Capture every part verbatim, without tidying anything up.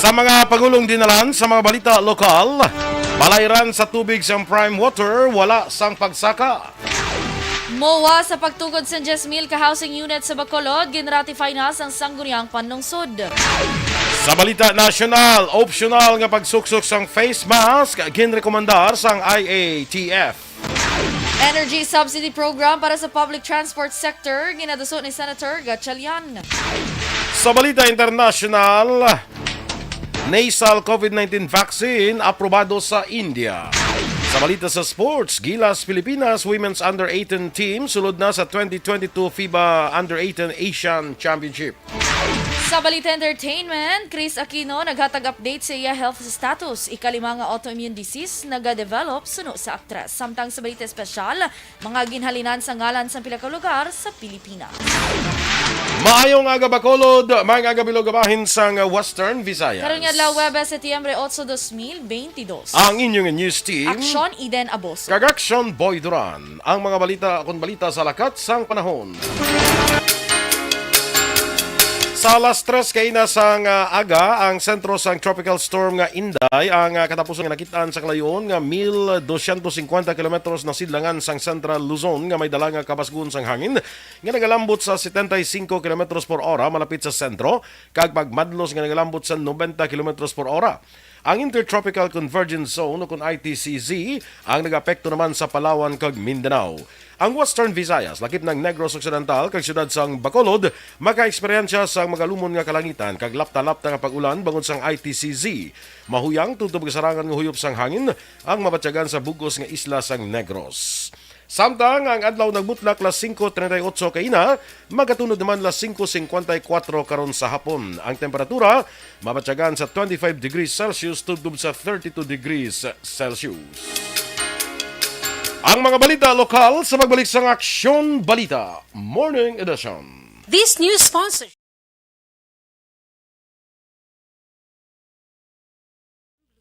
Sa mga pagulong dinalan sa mga balita lokal, balayran sa tubig sang Prime Water, wala sang pagsaka. MOA sa pagtugod sang diyes mil ka housing unit sa Bacolod, ginratify na sang Sangguniang Panlungsod. Sa balita nasyonal, opsyonal nga pagsuksok sang face mask ginrekomendar sang I A T F. Energy subsidy program para sa public transport sector, ginaduso ni Senator Gatchalian. Sa balita internasyonal, nasal COVID nineteen vaccine aprobado sa India. Sa balita sa sports, Gilas Pilipinas women's under eighteen team sulod na sa twenty twenty-two FIBA Under eighteen Asian Championship. Sa balita entertainment, Chris Aquino naghatag update sa iya health status. Ikalima nga autoimmune disease nagadevelop suno sa aktres. Samtang sa balita espesyal, mga ginhalinan sa ngalan sa pila ka lugar sa Pilipinas. Maayong aga, Bacolod, maayong aga, Bilog, bahin sang Western Visayas. Karon nga adlaw, Huwebes, Setyembre otso, dos mil bentidós. Ang inyong news team, Aksyon Eden Aboso. Kag Aksyon Boy Duran. Ang mga balita, akon balita sa lakat sang panahon. Sa alas tres kaina sang, ah, aga, ang sentro sang Tropical Storm nga Inday, ang, ah, katapusan nga nakit-an sa kalayon nga mil dosyentos singkwenta kilometros na sidlangan sang Central Luzon, nga may dala nga kabasgon sang hangin nga nagalambot sa setenta y cinco kilometros por ora malapit sa sentro, kag pagmadlos nga nagalambot sa nobenta kilometros por ora. Ang Intertropical Convergence Zone, o kon I T C Z, ang nag-apekto naman sa Palawan kag Mindanao. Ang Western Visayas, lakip ng Negros Occidental kag siyudad sang Bacolod, makaeksperyensya sang magalumon nga kalangitan kag lapta-lapta nga pag-ulan bangod sang I T C Z. Mahuyang tubtob kasarangan nga huyop sang hangin ang mabatyagan sa bug-os nga isla sang Negros. Samtang ang adlaw nagbutlak las singko treinta y ocho kaina, magatunod naman las singko singkwenta y kuwatro karon sa hapon. Ang temperatura mabatyagan sa twenty-five degrees Celsius tubtob sa thirty-two degrees Celsius. Ang mga balita lokal sa pagbalik sang Aksyon Balita Morning Edition. This news sponsor.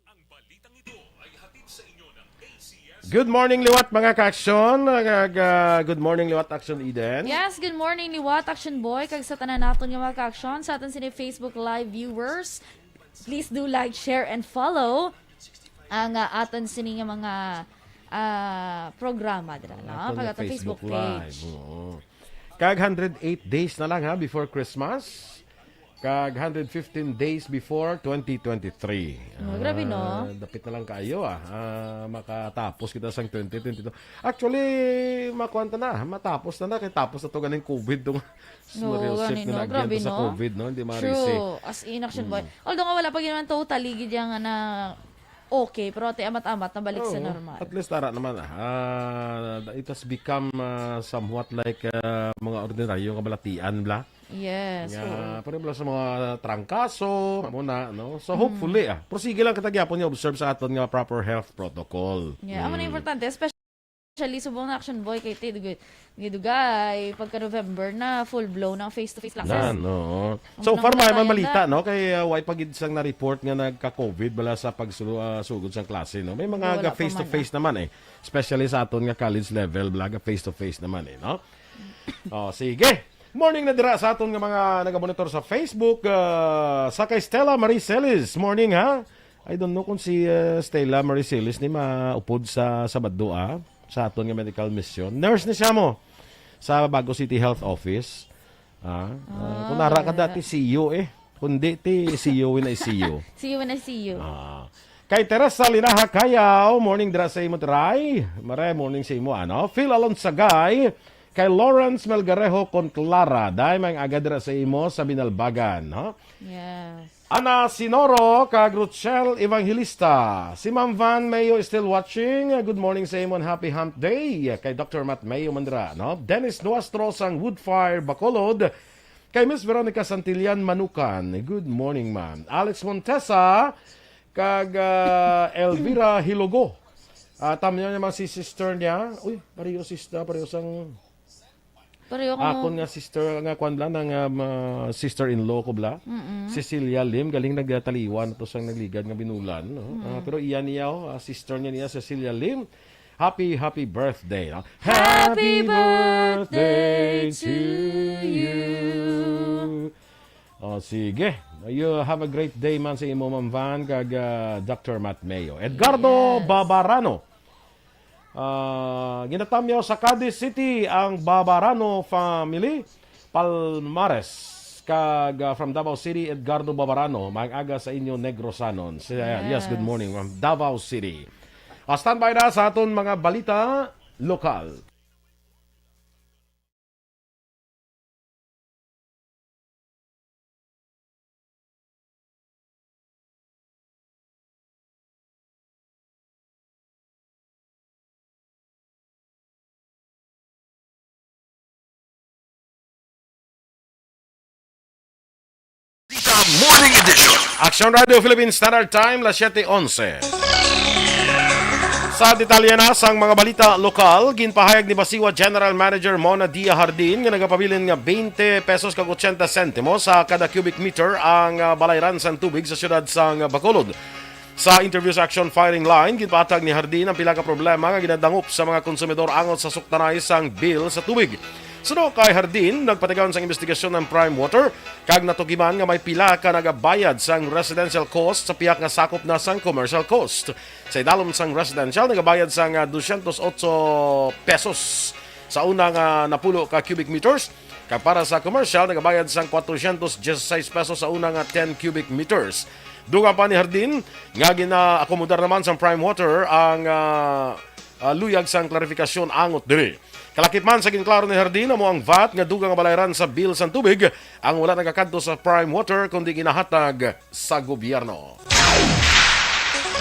Ang balitang ito ay hatid sa inyo ng A C S. Good morning, liwat, mga ka-aksyon. Kag, ah, good morning, liwat, Aksyon Eden. Yes, good morning, liwat, Aksyon Boy. Kag sa tanan naton nga mga ka-aksyon, sa aton sini Facebook Live viewers, please do like, share, and follow ang, ah, aton sini nga mga, ah, programa dira, no? Aton Kag nga aton Facebook Facebook page. Live, oo. Kag hundred eight days na lang, ha, before Christmas. Kag hundred fifteen days before twenty twenty-three. Oh, grabe, no? Ah, dapit na lang kaayo, ah. Ah, makatapos kita sang twenty twenty-two. Actually, makuan ta na, matapos na na, kay tapos na to ganing COVID, tong Oo, Mario Sep gani, na no? Nag-agyan Grabe, ta sa no? COVID, no? Hindi marisi. True. As in, Action Boy. Mm. Although nga wala pa gid naman totally gid yang na okay, pero ati amat-amat nabalik sa Oo, normal. At least, tara naman, ah. Ah, it has become, ah, somewhat like, ah, mga ordinaryo nga balatian, bla. Yes, Nga, oo. Pero bla sa mga trangkaso, amo na, no? So, Mm. hopefully, ah, pero sige lang kita gyapon nga observe sa aton nga proper health protocol. Yeah, amo na Mm. importante, especially subong na Action Boy kay ti dugay, dugay, pagka November na, full blow na face to face classes. Yan, oo. Ang So unang far, may man balita, no? Kay, uh, way pa gid sang na-report nga nagka-COVID bala sa pagsulu-, ah, sugod sang klase, no? May mga Wala ga pa face to man, face ah. naman, eh. Especially sa aton nga college level, bala ga face to face naman, eh, no? Oh, sige. Morning na dira sa aton nga mga nagamonitor sa Facebook. Ah, sa kay Stella Marie Celis. Morning, ha? I don't know kung si, ah, Stella Marie Celis ni maupod sa Sabado, ah, sa aton nga medical mission. Nurse ni siya mo sa Bago City Health Office. Ah, ah, kung nara ka Ah. dati, C U eh. Kundi ti C U na C U. See you when I see you. Ah. Kay Teresa Linaha Kayaw, morning dira sa imo, Try. Mare, morning sa imo, ano? Phil Alonsagay, kay Lawrence Melgarejo Conclara, day, may aga dira sa imo sa Binalbagan, no? Yes. Ana Sinoro, kag Rochelle Evangelista. Si Ma'am Van Mayo is still watching. Good morning sa imo and happy hump day. Kay Doctor Matt Mayo Mandra, no? Dennis Nuestro sang Woodfire, Bacolod. Kay Miss Veronica Santillan Manukan. Good morning, ma'am. Alex Montesa, kag, ah, Elvira Hilogo. Ah, tamyo niya man si sister niya. Uy, pareho sister, pareho sang Pareho ko akon nga sister nga kwan bla, nang, ah, ma-, sister-in-law ko bla. Mm-mm. Cecilia Lim, galing nagtaliwan to sang nagligad nga binulan, no? Mm. Ah, pero iya niya, oh, ah, sister niya niya, Cecilia Lim. Happy, happy birthday, no? Happy Happy birthday birthday to to you. you. Oh, sige. You have a great day man sa imo, Ma'am Van, kag, ah, Doctor Matt Mayo. Edgardo Yes. Babarano. Ah, ginatamyaw sa Cadiz City ang Babarano family. Palmares, kag, ah, from Davao City, Edgardo Babarano. Maayong aga sa inyo, Negrosanon. Si, ah, yes, good Yes. morning from Davao City. Ah, standby na sa aton mga balita lokal. Sa Morning Edition. Action Radio Philippine Standard Time, las siete onse. Sa detalye na sang mga balita lokal, ginpahayag ni Basiwa General Manager Mona Dia Jardin nga nagapabilin nga twenty pesos kag eighty sentimos sa kada cubic meter ang, ah, balayran sang tubig sa siyudad sang Bacolod. Sa interview sa Action Firing Line, ginpahatag ni Jardin ang pila ka problema nga ginadangop sa mga konsumidor angot sa suktanay sang bill sa tubig. Suno kay Jardin, nagpatigayon sang imbestigasyon ang Prime Water kag natugiman nga may pila ka nagabayad sang residential cost sa pihak nga sakop na sang commercial cost. Sa idalom sang residential, nagabayad sang, ah, dosyentos otso pesos sa una nga napulo ka cubic meters, kag para sa commercial, nagabayad sang kwatrosyentos dieciséis pesos sa una nga ten cubic meters. Dugang pa ni Jardin nga ginaakomodar naman sang Prime Water ang, ah, ah, luyag sang klarifikasyon angot diri. Kalakip man sa ginklaro ni Jardin, amo ang vat nga dugang nga balayran sa bill sang tubig ang wala nagakadto sa Prime Water kundi ginahatag sa gobyerno.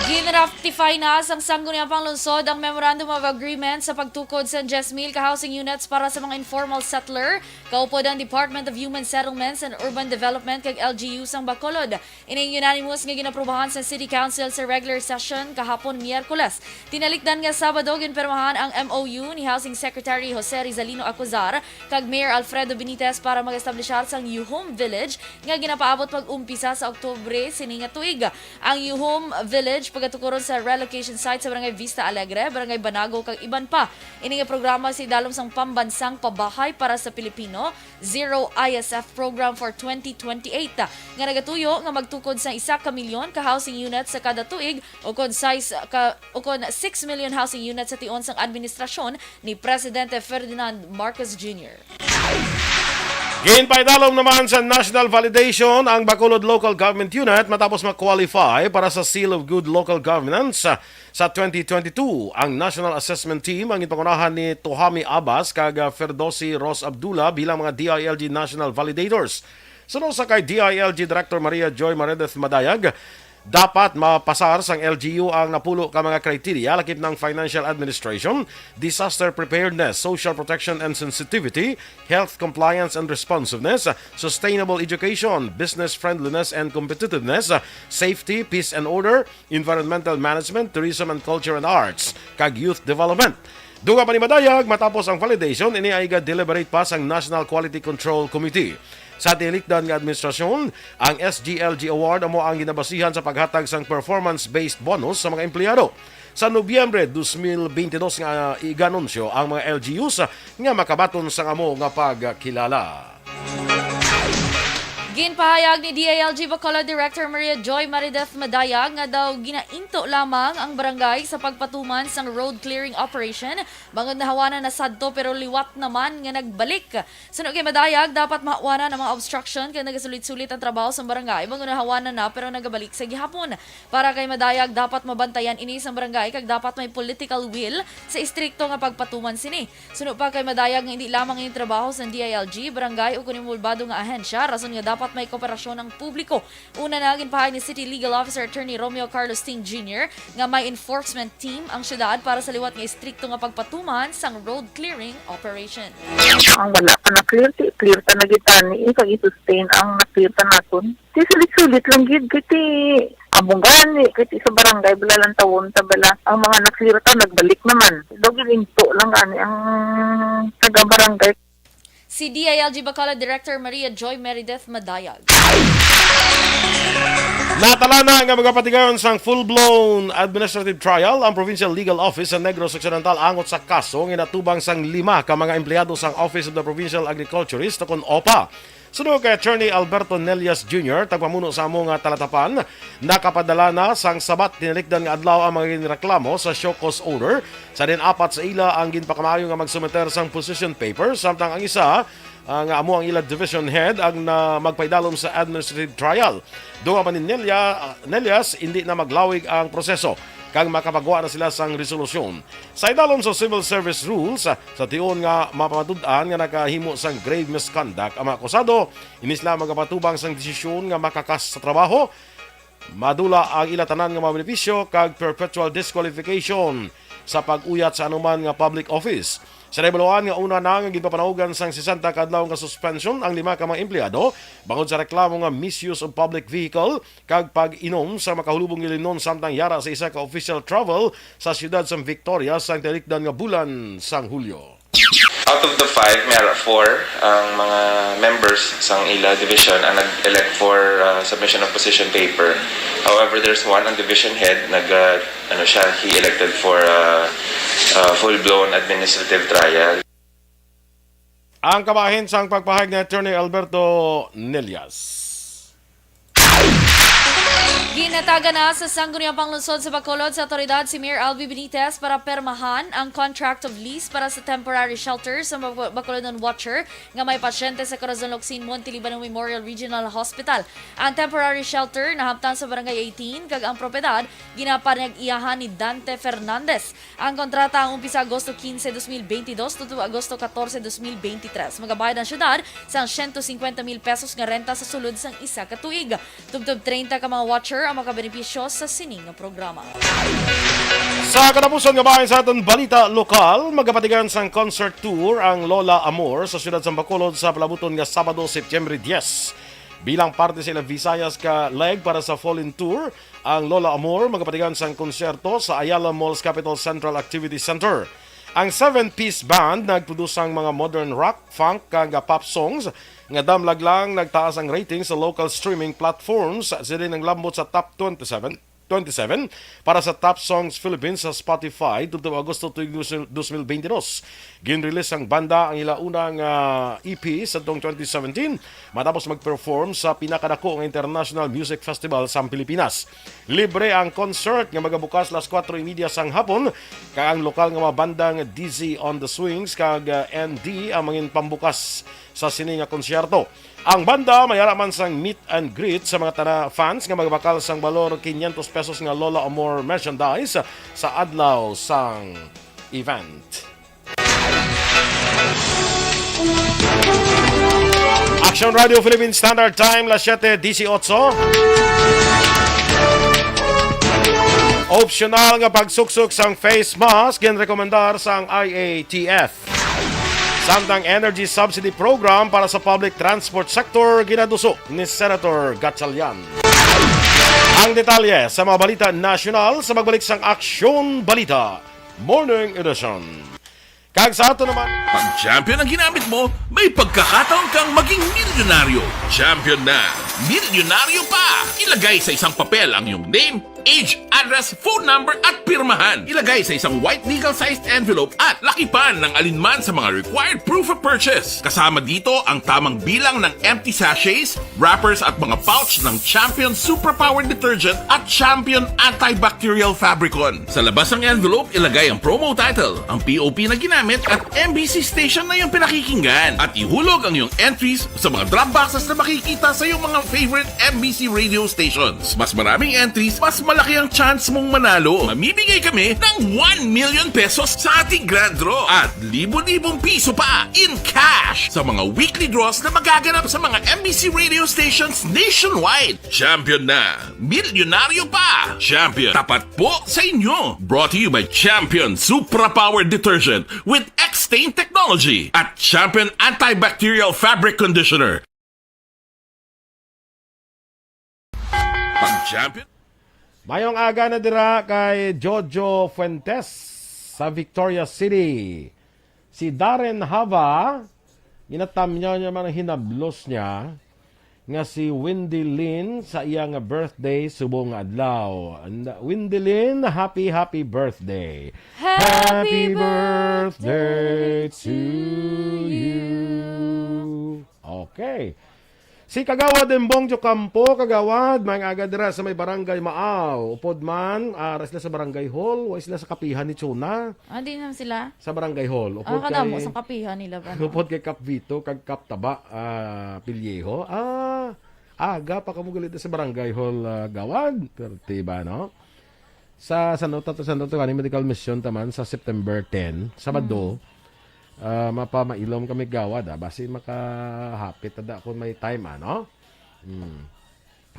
Gin-ratify na sang Sangguniang Panlungsod ang Memorandum of Agreement sa pagtukod sang diyes mil ka housing units para sa mga informal settler, kaupod ang Department of Human Settlements and Urban Development kag L G U sang Bacolod. Ining unanimous nga ginaprobahan sa City Council sa regular session kahapon, Miyerkules. Tinalikdan nga Sabado, ginpirmahan ang M O U ni Housing Secretary Jose Rizalino Acuzar kag Mayor Alfredo Benitez para mag-establishar sang New Home Village nga ginapaabot pag-umpisa sa Oktubre sini nga tuig. Ang New Home Village pagatukuron sa relocation site sa Barangay Vista Alegre, Barangay Banago, kag iban pa. Ini nga programa sa idalom sang Pambansang Pabahay para sa Pilipino, Zero I S F Program for twenty twenty-eight, nga nagatuyo nga magtukod sa isa ka milyon ka housing units sa kada tuig, ukon sais ka, ukon six million housing units sa tion sang administrasyon ni Presidente Ferdinand Marcos Junior. Ginpaidalom naman sa national validation ang Bacolod Local Government Unit matapos ma-qualify para sa Seal of Good Local Governance sa twenty twenty-two. Ang National Assessment Team ang ginpangunahan ni Tuhami Abbas kag, ah, Ferdosi Ros Abdullah bilang mga D I L G National Validators. Suno sa kay D I L G Director Maria Joy Marideth Madayag, dapat mapasar sang L G U ang napulo ka mga kriteriya, lakip na ang financial administration, disaster preparedness, social protection and sensitivity, health compliance and responsiveness, sustainable education, business friendliness and competitiveness, safety, peace and order, environmental management, tourism and culture and arts, kag youth development. Dugang pa ni Madayag, matapos ang validation, ini ay ga-deliberate pa sang National Quality Control Committee. Sa tinikdan nga administrasyon, ang S G L G Award amo ang ginabasihan sa paghatag sang performance-based bonus sa mga empleyado. Sa Nobyembre dos mil bentidós nga iganunsyo ang mga L G Us nga makabaton sang amo nga pagkilala. Ginpahayag ni D I L G Bacolod Director Maria Joy Marideth Madayag nga daw ginainto lamang ang barangay sa pagpatuman sang road clearing operation, bangod nahawanan na sadto pero liwat naman nga nagbalik. Suno kay Madayag, dapat mahawanan ang mga obstruction kay nagasulit-sulit ang trabaho sa barangay, bangod nahawanan na pero nagabalik sa gihapon. Para kay Madayag, dapat mabantayan ini sang barangay kag dapat may political will sa istrikto nga pagpatuman sini. Suno pa kay Madayag nga indi lamang ini trabaho sang D I L G, barangay o kon inbolbado nga ahensya, rason nga dapat may kooperasyon ang publiko. Una na, ginpahayag ni City Legal Officer Attorney Romeo Carlos Ting Junior nga may enforcement team ang syudad para sa liwat nga istrikto nga pagpatuman sang road clearing operation. Ang wala pa na-clear, ti-clear ta na gid tani, eh, kag i-sustain ang na-clear ta naton. Ti sulit-sulit lang gid, kay ti amo gani, kay ti sa barangay, bala lang tawon ta bala. Ang mga na-clear ta, nagbalik naman. Daw gininto lang gani ang taga-barangay. Si D I L G Bacolod Director Maria Joy Meredith Madayag. Natala na nga magapatigayon sang full-blown administrative trial ang Provincial Legal Office sa Negros Occidental angot sa kaso nga natubang sang lima ka mga empleyado sang Office of the Provincial Agriculturist o kon OPA. Suno kay Attorney Alberto Nelias Junior, tagpamuno sa amo nga talatapan, nakapadala na sang sabat tinalikdan nga adlaw ang mga ginreklamo sa show cause order. Sa din apat sa ila ang ginpakamaayo nga magsumiter sang position paper, samtang ang isa, ah, nga amo ang ila division head, ang na magpaidalom sa administrative trial. Duha man ni Nelia, ah, Nelias, hindi na maglawig ang proseso kag makapagwa na sila sang resolusyon. Sa idalom sa civil service rules, ah, sa tion nga mapamatud-an nga nakahimo sang grave misconduct ang mga akusado, ini sila magapatubang sang desisyon nga makakas sa trabaho, madula ang ila tanan nga mga benepisyo kag perpetual disqualification sa pag-uyat sa anuman nga public office. Sa nahibaluan nga una na nga ginpapanawgan sang sesenta ka adlaw nga suspension ang lima ka mga empleyado bangod sa reklamo nga misuse of public vehicle kag pag-inom sa makahulubong nga ilinon samtang yara sa isa ka official travel sa siyudad sang Victoria sang tinikdan nga bulan sang Hulyo. Out of the five, may ara four ang mga members sang ila division ang nag-elect for uh, submission of position paper. However, there's one ang division head nag uh, ano siya, he elected for uh, uh, full-blown administrative trial. Ang kabahin sang pagpahayag ni Attorney Alberto Nelias. Ginatagan na sa Sangguniang Panglungsod sa Bacolod sa Autoridad si Mayor Albi Benitez para permahan ang contract of lease para sa temporary shelter sa Bac- Bacolodon Watcher nga may pasyente sa Corazon Locsin Monte Libano Memorial Regional Hospital. Ang temporary shelter nahamtan sa Barangay eighteen kag ang propiedad ginapanag-iyahan ni Dante Fernandez. Ang kontrata ang umpisa Agosto quince, dos mil veintidós, tuto Agosto catorce, dos mil veintitrés. Magabayad ang syudad sang ciento cincuenta mil pesos nga renta sa sulod sang isa ka tuig. Tubtob treinta ka mga watcher ang makabenepisyo sa sini nga programa. Sa katapusan nga bahin sa aton balita lokal, magapatigan sang concert tour ang Lola Amor sa siyudad sang Bacolod sa palabuton nga Sabado, September dies. Bilang parte sa ilang Visayas ka leg para sa Fall In Tour, ang Lola Amor magapatigan sang konsyerto sa Ayala Mall's Capitol Central Activity Center. Ang seven-piece band nagproduce sang mga modern rock, funk, kag pop songs nga damlag lang nagtaas ang rating sa local streaming platforms. Sila nanglambot sa top twenty-seven, twenty-seven para sa Top Songs Philippines sa Spotify tubtob Agosto tuig dos mil, dos mil veintidós. Ginrelease sang banda ang ila unang ah, E P sa tuong twenty seventeen matapos mag-perform sa pinakadako nga international music festival sa Pilipinas. Libre ang concert nga magabukas las kuwatro y media sang hapon, kag ang lokal nga mga banda nga D Z on the Swings kag ah, N D ang mangin pambukas sa sini nga konsyerto. Ang banda may ara man sang meet and greet sa mga tana fans nga magbakal sang balor quinientos pesos nga Lola Amor merchandise sa adlaw sang event. Action Radio Philippine Standard Time, las siete dieciocho. Optional nga pagsuksok sang face mask ginrekomendar sang I A T F. Samtang energy subsidy program para sa public transport sector ginaduso ni Senator Gatchalian. Ang detalye sa mga balita nasyonal sa pagbalik sang Aksyon Balita Morning Edition. Kag sa ato naman, Pag champion ang ginamit mo, may pagkakataon kang maging milyonaryo. Champion na, milyonaryo pa! Ilagay sa isang papel ang iyong name, age, address, phone number at pirmahan. Ilagay sa isang white legal-sized envelope at lakipan ng alinman sa mga required proof of purchase. Kasama dito ang tamang bilang ng empty sachets, wrappers at mga pouch ng Champion Superpower Detergent at Champion Antibacterial Fabricon. Sa labas ng envelope, ilagay ang promo title, ang P O P na ginamit at M B C station na iyong pinakikinggan. At ihulog ang iyong entries sa mga drop boxes na makikita sa iyong mga favorite M B C radio stations. Mas maraming entries, mas malaki ang chance mong manalo. Mamimigay kami ng one million pesos sa ating grand draw at libo-libong piso pa in cash sa mga weekly draws na magaganap sa mga M B C radio stations nationwide. Champion na! Milyonaryo pa! Champion, tapat po sa inyo! Brought to you by Champion Supra Power Detergent with X-Stain Technology at Champion Antibacterial Fabric Conditioner. Pag champion, mayong aga na dira kay Jojo Fuentes sa Victoria City. Si Darren Hava, ginatamyaw niya man ang hinablos niya nga si Windy Lynn sa iya nga birthday subong nga adlaw. And, uh, Windy Lynn, happy, happy birthday. Happy birthday to you. Okay. Si Kagawad Embong Jocampo, Kagawad, may aga dira sa may Barangay Maaw. Upod man, ara sila sa Barangay Hall, wa sila sa kapihan ni Chona. Ah, di naman sila? Sa Barangay Hall. Ah, Upod kadamo kay, sa kapihan nila ba, no? Upod kay Kap Vito, kag Kap Taba, ah, Pilyeho. Ah, aga pa kamo gali sa Barangay Hall, ah, Gawad. Perte ba, no? Sa, sa nota to, sa nota, gani medical mission taman sa September ten, Sabado. Mm. Ah, mapamailom kami, Gawad, ah. Basi makahapit na da kung may time, ano? Mm.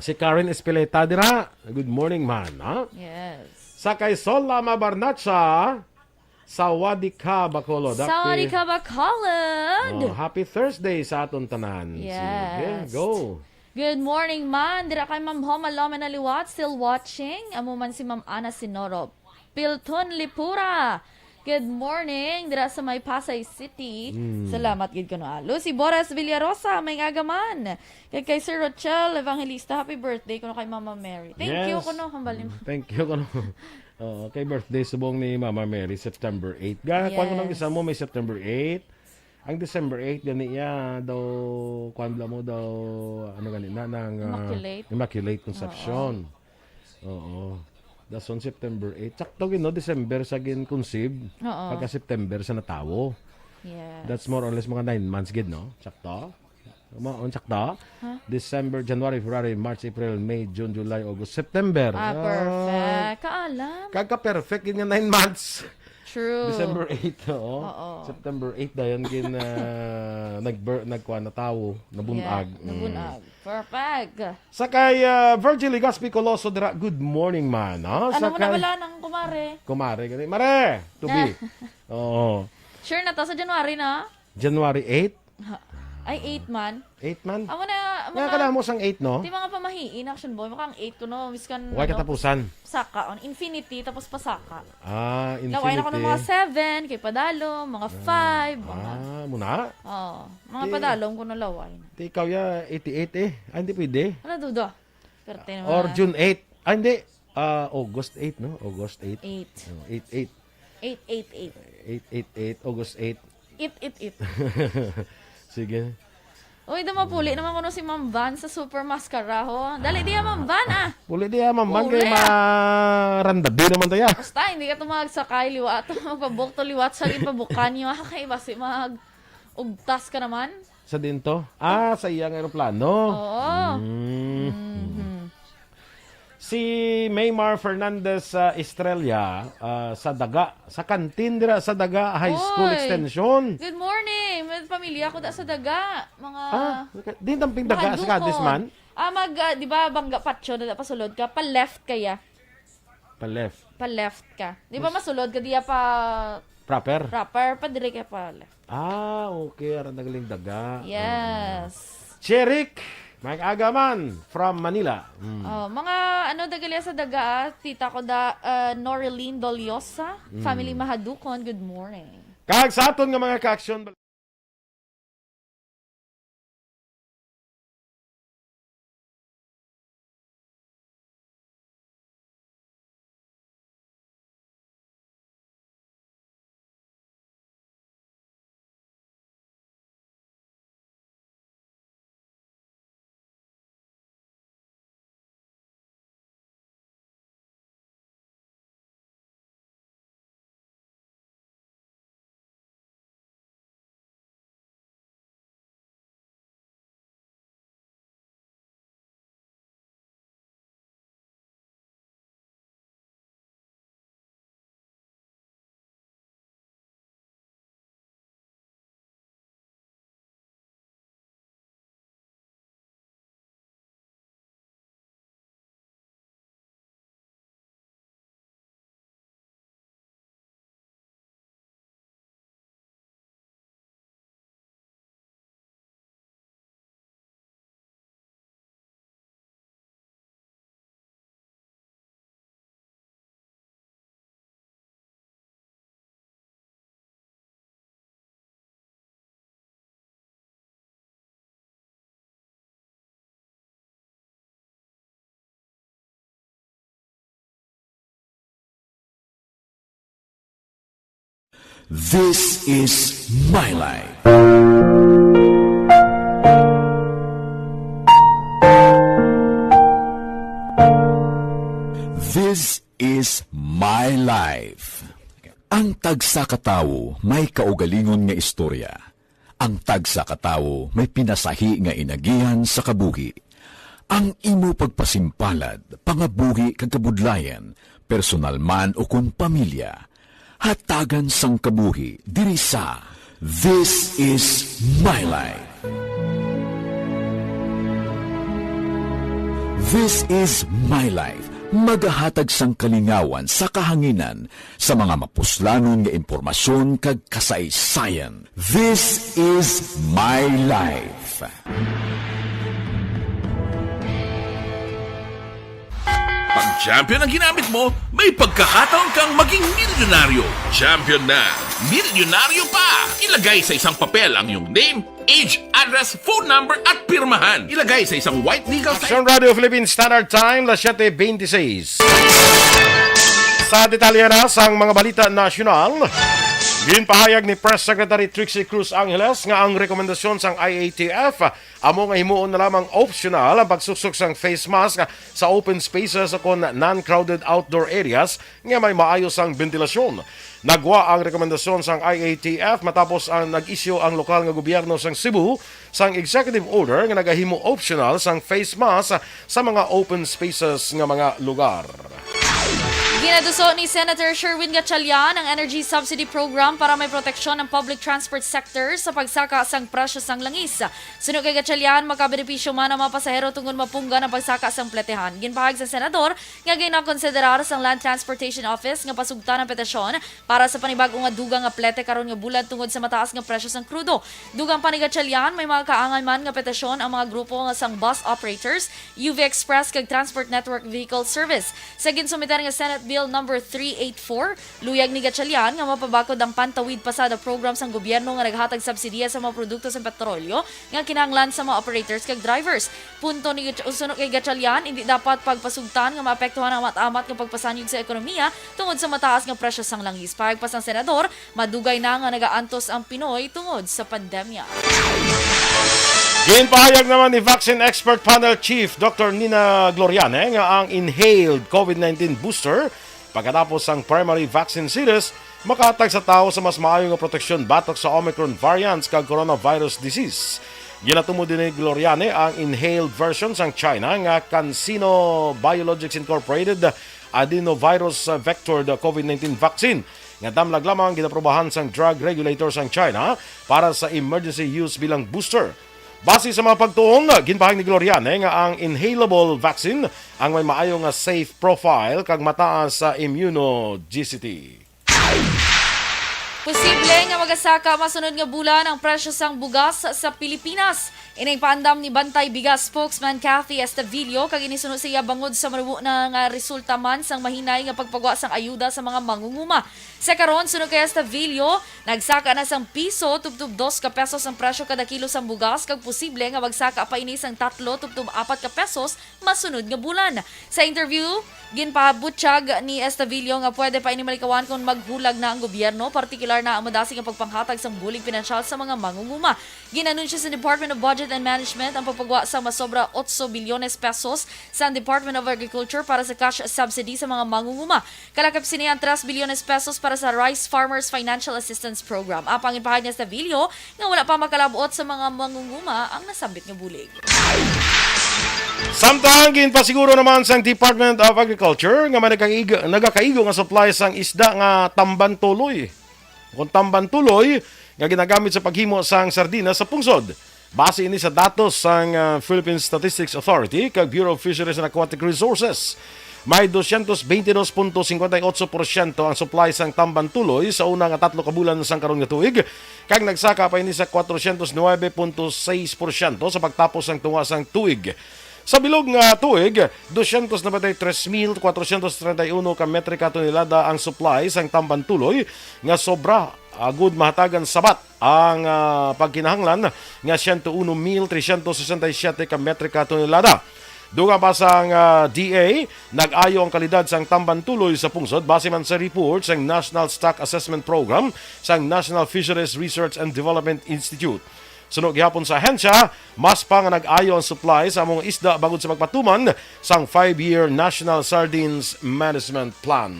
Si Karen Espileta dira. Good morning, man, ha? Yes. Sa kay Sol Lama Barnacha, Sawadee ka, Bacolod. Happy Sawadee ka, Bacolod! Oh, happy Thursday sa aton tanan. Yes. Sige, go. Good morning, man. Dira kay Ma'am Homa Lomena liwat, still watching. Amo man si Ma'am Ana Sinoro. Pilton Lipura. Good morning, dira sa may Pasay City. Mm. Salamat gid kuno, ah. Lucy Boras Villarosa, may aga man. Kag kay Sir Rochelle Evangelista, happy birthday kuno kay Mama Mary. Thank you Yes. kuno, hambal nimo. Mm, thank you kuno. Oo, kay birthday subong ni Mama Mary, September eight. Ga, kuwan ko nang Yes. isa mo, may September eight. Ang December eight, gani iya, daw, kuwan bala mo daw, ano gani na, nang, ah, Immaculate? Immaculate Conception. Oo. Oo. Dason September eight. Sakto gid, no? December sa gin-conceive. Oo. Pagka September sa natawo. Yes. That's more or less mga nine months gid, no? Sakto? Maon, sakto? Huh? December, January, February, March, April, May, June, July, August, September. Ah, Ah, perfect. Kaalam. Kagka-perfect gid nga nine months. True. December eight, oo. Oo. September eight dayon gin, ah, nagber-, nagkuha na tawo, nabunag. Yeah, Mm. nabunag. Perfect. Sa kay, ah, Virgil Legaspi Coloso dira, good morning, man, ha? Ano Sa mo na kay bala nang kumare? Kumare, gani. Mare, to be. Na. Oo. Sure na to sa January na? January eight? Ha. Ay, eight man. Eight man? Amo na, Nga mga, ka damo sang eight, no? Di mga pamahiin, action boy. Makang eight ko, no? Miskan, Way ano, katapusan. Saka, on infinity, tapos pasaka. Ah, Laway na ko ng infinity. mga seven, kay padalom, mga Ah. five, mga Ah, muna? Oo. Mga Di, padalom ko na laway na. Di ikaw ya, eighty-eight eh. Ah, hindi pwede. Ano, duda? Perte naman Or na. June eight. Ah, hindi. Ah, August eight, no? August eight. Eight. Oh, eight eight. Eight eight eight. Eight eight eight, August eight. It, it, it. Sige. Uy, da mapuli naman kuno si Ma'am Van sa Super Mascara, ho. Dali diya, Ma'am Van, ah. Puli diya, Ma'am Van, Puli, kay ah. marandadi naman tayo. Basta, hindi ka to magsakay liwat. Magpabukto liwat sa ginpabukan niyo, ah. Kay basi mag-ugtas ka naman. Sa din to? Ah, sa iyang eroplano. Oo. Mm. Mhm. Si Maymar Fernandez, ah, Estrella, ah, sa Daga, sa kantin dira sa Daga High School Oy! Extension. Good morning. May pamilya ko da sa Daga. Mga Ah, di damping Daga sa Mahadukon. Cadiz man? Ah, mag, ah, di ba, Bangga Patio na da, pasulod ka, pa left kaya. Pa left. Pa left ka. Di ba Mas masulod ka diya pa Proper? proper? Pa dire ka pa left. Ah, okay. Aran nagaling Daga. Yes. Oo. Cherik, mag-aga man from Manila. Mm. Oh, mga ano, dagali sa Daga, ah. Tita ko da, uh, Noreline Doliosa, Mm. family Mahadukon, good morning. Kag sa aton nga mga ka-action, This is my life. This is my life. Ang tagsa ka tawo may kaugalingon nga istorya. Ang tagsa ka tawo may pinasahi nga inagihan sa kabuhi. Ang imo pagpasimpalad, pangabuhi kag kabudlayan, personal man o kon pamilya, hatagan sang kabuhi diri sa This is My Life. This is My Life magahatag sang kalingawan sa kahanginan sa mga mapuslanon nga impormasyon kag kasaysayan. This is My Life. Pag champion ang ginamit mo, may pagkakataon kang maging milyonaryo. Champion na milyonaryo pa! Ilagay sa isang papel ang iyong name, age, address, phone number, at pirmahan. Ilagay sa isang white legal Action Radio Philippines Standard Time, las siete veintiséis. Sa detalye na sang mga balita nasyonal, ginpahayag ni Press Secretary Trixie Cruz Angeles nga ang rekomendasyon sang I A T F amo nga himuon na lamang optional ang pagsuksok sang face mask sa open spaces o kon non-crowded outdoor areas nga may maayo sang bentilasyon. Nagwa ang rekomendasyon sang I A T F matapos ang nag-isyu ang lokal nga gobyerno sang Cebu sang executive order nga nagahimo optional sang face mask sa mga open spaces nga mga lugar. Ginaduso ni Senator Sherwin Gatchalian ang energy subsidy program para may proteksyon ang public transport sector sa pagsaka sang presyo sang langis. Suno kay Gatchalian, makabenepisyo man ang mga pasahero tungod mapunggan ang pagsaka sang pletehan. Ginpahayag sa senador nga ginakonsiderar sang Land Transportation Office nga pasugtan ang petisyon para sa panibag-o nga dugang nga plete karon nga bulan tungod sa mataas nga presyo sang krudo. Dugang pa ni Gatchalian, may mga kaangan man nga petisyon ang mga grupo nga sang bus operators, U V Express kag Transport Network Vehicle Service. Sa ginsumiter nga Senate Bill Number three eight four, luyag ni Gatchalian nga mapabakod ang Pantawid Pasada program sang gobyerno nga naghatag subsidiya sa mga produkto sa petrolyo nga kinahanglan sa mga operators kag drivers. Punto ni Gach-, suno kay Gatchalian, hindi dapat pagpasugtan nga maapektuhan ang amat-amat nga pagpasanyog sa ekonomiya tungod sa mataas nga presyo sang langis. Pahayag pa sang senador, madugay na nga nagaantos ang Pinoy tungod sa pandemya. Ginpahayag naman ni Vaccine Expert Panel Chief Doctor Nina Gloriane nga ang inhaled COVID nineteen booster pagkatapos sang primary vaccine series makahatag sa tawo sa mas maayo nga proteksyon batok sa Omicron variants kag coronavirus disease. Ginatumod ni Gloriane ang inhaled version sang China nga CanSino Biologics Incorporated adenovirus vectored COVID nineteen vaccine nga damlag lamang ginaprobahan sang drug regulator sang China para sa emergency use bilang booster. Base sa mga pagtuon, ginpahayag ni Gloriane nga ang inhalable vaccine ang may maayo nga safe profile kag mataas sa immunogenicity. Posible nga magasaka masunod nga bulan ang presyo sang bugas sa Pilipinas. Ining paandam ni Bantay Bigas spokesman Cathy Estavillo, kag ini suno sa iya bangod sa manubo na nga resulta man sang mahinay nga pagpagwa sang ayuda sa mga mangunguma. Sa karon, suno kay Estavillo, nagsaka na sang piso tubtob dos ka pesos ang presyo kada kilo sang bugas, kag posible nga magsaka pa ini sang tatlo tubtob apat ka pesos masunod nga bulan. Sa interview, ginpabutyag ni Estavillo nga pwede pa ini malikawan kon maghulag na ang gobyerno, partikular na ang madasig nga pagpanghatag sang bulig pinansyal sa mga mangunguma. Ginanunsyo sa Department of Budget and Management ang pagpagwa sa masobra otso bilyones pesos sa Department of Agriculture para sa cash subsidy sa mga mangunguma. Kalakip sini ang tres bilyones pesos para sa Rice Farmers Financial Assistance Program. Apang ipahayag ni Estavillo nga wala pa makalab-ot sa mga mangunguma ang nasambit nga bulig. Samtang ginpasiguro naman sang Department of Agriculture nga may nagakaig-, nagakaigo nga supply sang isda nga tamban tuloy, kung tamban tuloy nga ginagamit sa paghimo sang sardinas sa pungsod. Base ini sa datos sang, ah, Philippine Statistics Authority kag Bureau of Fisheries and Aquatic Resources. May dosyentos beintidos punto singkwenta y otso porsyento ang supply sang tamban tuloy sa una nga tatlo ka bulan sang karon nga tuig, kag nagsaka pa ini sa kwatrosyentos nuebe punto sais porsyento sa pagtapos sang tunga sang tuig. Sa bilog nga tuig, dosyentos nobenta y tres mil kwatrosyentos treinta y uno ka metrika tonelada ang supply sang tamban tuloy, nga sobra agud mahatagan sabat ang, ah, pagkinahanglan nga siyento uno mil tresyentos sesenta y siyete ka metrika tonelada. Dugang pa sang, ah, D A, nag-ayo ang kalidad sang tamban tuloy sa pungsod base man sa report sang National Stock Assessment Program sang National Fisheries Research and Development Institute. Suno gihapon sa ahensya, mas pa nga nag-ayo ang supply sa among isda bangod sa pagpatuman sang five-year National Sardines Management Plan.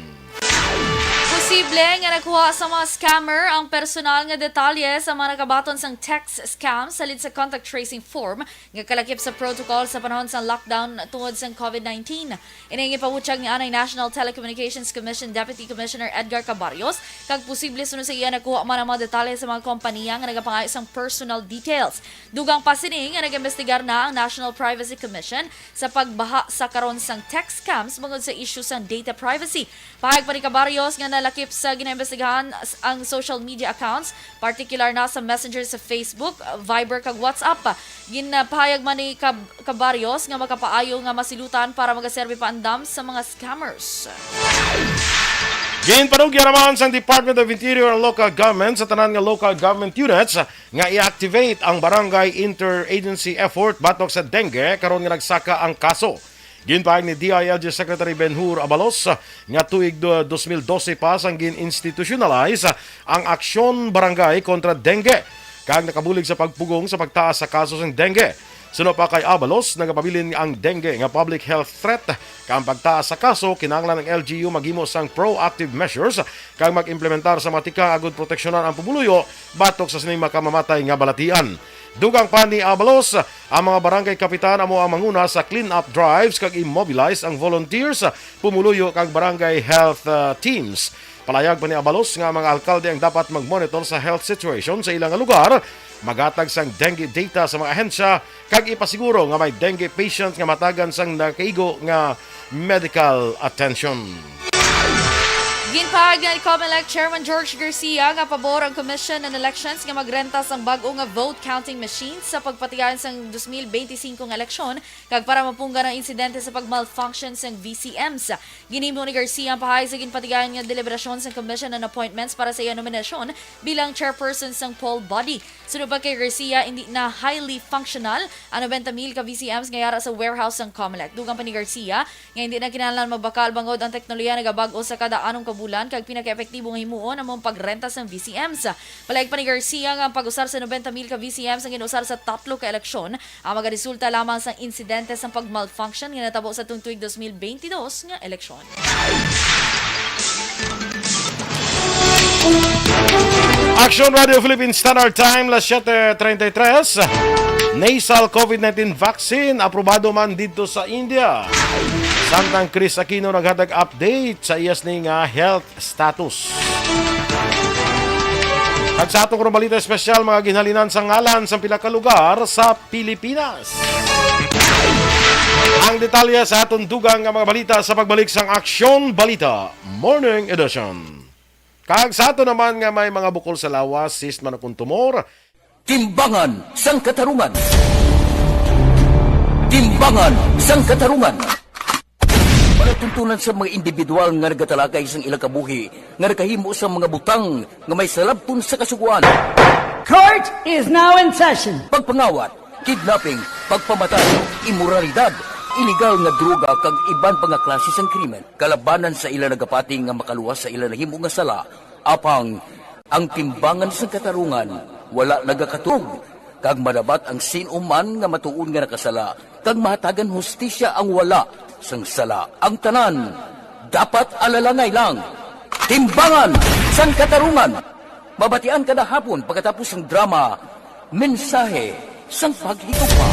Posible nga nakuha sa mga scammer ang personal nga detalye sa mga nakabaton sang text scam halin sa contact tracing form nga kalakip sa protocol sa panahon sang lockdown tungod sang covid nineteen. Ini ang ipabutyag ni anay National Telecommunications Commission Deputy Commissioner Edgar Cabarrios, kag posible suno sa iya nakuha man ang mga detalye sa mga kompanya nga nagapangayo sang personal details. Dugang pa sini nga nag-imbestigar na ang National Privacy Commission sa pagbaha sa karon sang text scams bangod sa isyu sang data privacy. Pahayag pa ni Cabarrios nga nalakip sa ginaimbestigahan ang social media accounts, partikular na sa Messenger sa Facebook, Viber kag WhatsApp. Ginpahayag man ni Cab-, Cabarrios nga makapaayo nga masilutan para magaserbi pa andam sa mga scammers. Ginpanugyan naman sang Department of Interior and Local Government sa tanan nga local government units nga i-activate ang barangay interagency effort batok sa dengue karon nga nagsaka ang kaso. Ginpahayag ni D I L G Secretary Ben-Hur Abalos nga tuig do-, dos mil dose pa sang gin-institutionalize ang Aksyon Barangay kontra Dengue, kag nakabulig sa pagpugong sa pagtaas sa kaso sang dengue. Suno pa kay Abalos, nagapabilin ang dengue nga public health threat, kag ang pagtaas sa kaso, kinahanglan ang L G U maghimo sang proactive measures kag mag-implementar sa mga tikang agud proteksyonan ang pumuluyo batok sa sining makamamatay nga balatian. Dugang pa ni Abalos, ang mga barangay kapitan amo ang manguna sa clean-up drives kag i-mobilize ang volunteers, pumuluyo kag barangay health, ah, teams. Palayag pa ni Abalos nga ang mga alkalde ang dapat mag-monitor sa health situation sa ilang lugar, maghatag sang dengue data sa mga ahensya, kag ipasiguro nga may dengue patient nga matagan sang nakaigo nga medical attention. Ginpahayag ni Comelec Chairman George Garcia nga pabor ang Commission on Elections nga magrenta sang bag-o nga vote counting machines sa pagpatigayon sang dos mil benti singko nga eleksyon kag para mapunggan ang insidente sa pag-malfunction sang V C Ms. Ginhimo ni Garcia ang pahayag sa ginpatigayon nga deliberasyon sang Commission on Appointments para sa iya nominasyon bilang chairperson sang poll body. Suno pa kay Garcia, hindi na highly functional ang nobenta mil ka V C Ms nga yara sa warehouse sang Comelec. Dugang pa ni Garcia nga hindi na kinahanglan magbakal bangod ang teknolohiya nagabag-o sa kada anom ka bulan kag pinakaepektibo nga himuon amo ang pagrenta sang V C Ms. Palayag pa ni Garcia nga ang pag-usar sa nobenta mil ka V C Ms ang gin-usar sa tatlo ka eleksyon ang magaresulta lamang sang insidente sang pag-malfunction nga natabo sa tuig dos mil benti dos nga eleksyon. Action Radio Philippines Standard Time, las siete treinta y tres. Nasal covid nineteen vaccine aprobado man didto sa India. Samtang Chris Aquino naghatag update sa iya sini nga health status. Kag sa atong balita espesyal, mga ginhalinan sa ngalan sa pila ka lugar sa Pilipinas. Ang detalye sa aton dugang nga mga balita sa pagbalik sang Aksyon Balita Morning Edition. Kag sa ato naman nga may mga bukol sa lawas, cyst man o kon tumor, Timbangan sang Katarungan. Timbangan sang Katarungan. Palatuntunan sa mga individual nga nagatalakay sang ilang kabuhi nga nakahimo sa mga butang nga may salabton sa Kasugoan. Court is now in session. Pagpangawat, kidnapping, pagpamatay, imoralidad, iligal nga droga kag iban pa nga klase sang krimen kalabanan sa ila nagapati nga makaluwas sa ila nahimo nga sala. Apang ang timbangan sang katarungan wala nagakatulog, kag madabat ang sin-o man nga matuod nga nakasala, kag mahatagan hustisya ang wala sang sala. Ang tanan dapat alalangay lang. Timbangan sang Katarungan. Mabatian kada hapon pagkatapos sang drama, Mensahe sang Paghigugma.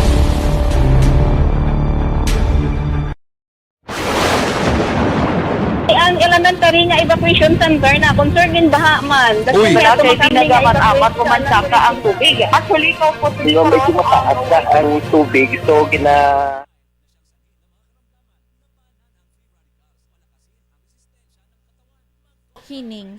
Ang elementary nga evacuation center na, concern in baha man. That's Uy. why Wala ato kay makambing nga pinagamat-amat evacuation ko man center saka ang tubig. Actually, ikaw po, Hindi, medyo mataas na ang tubig. So, gina- Hining.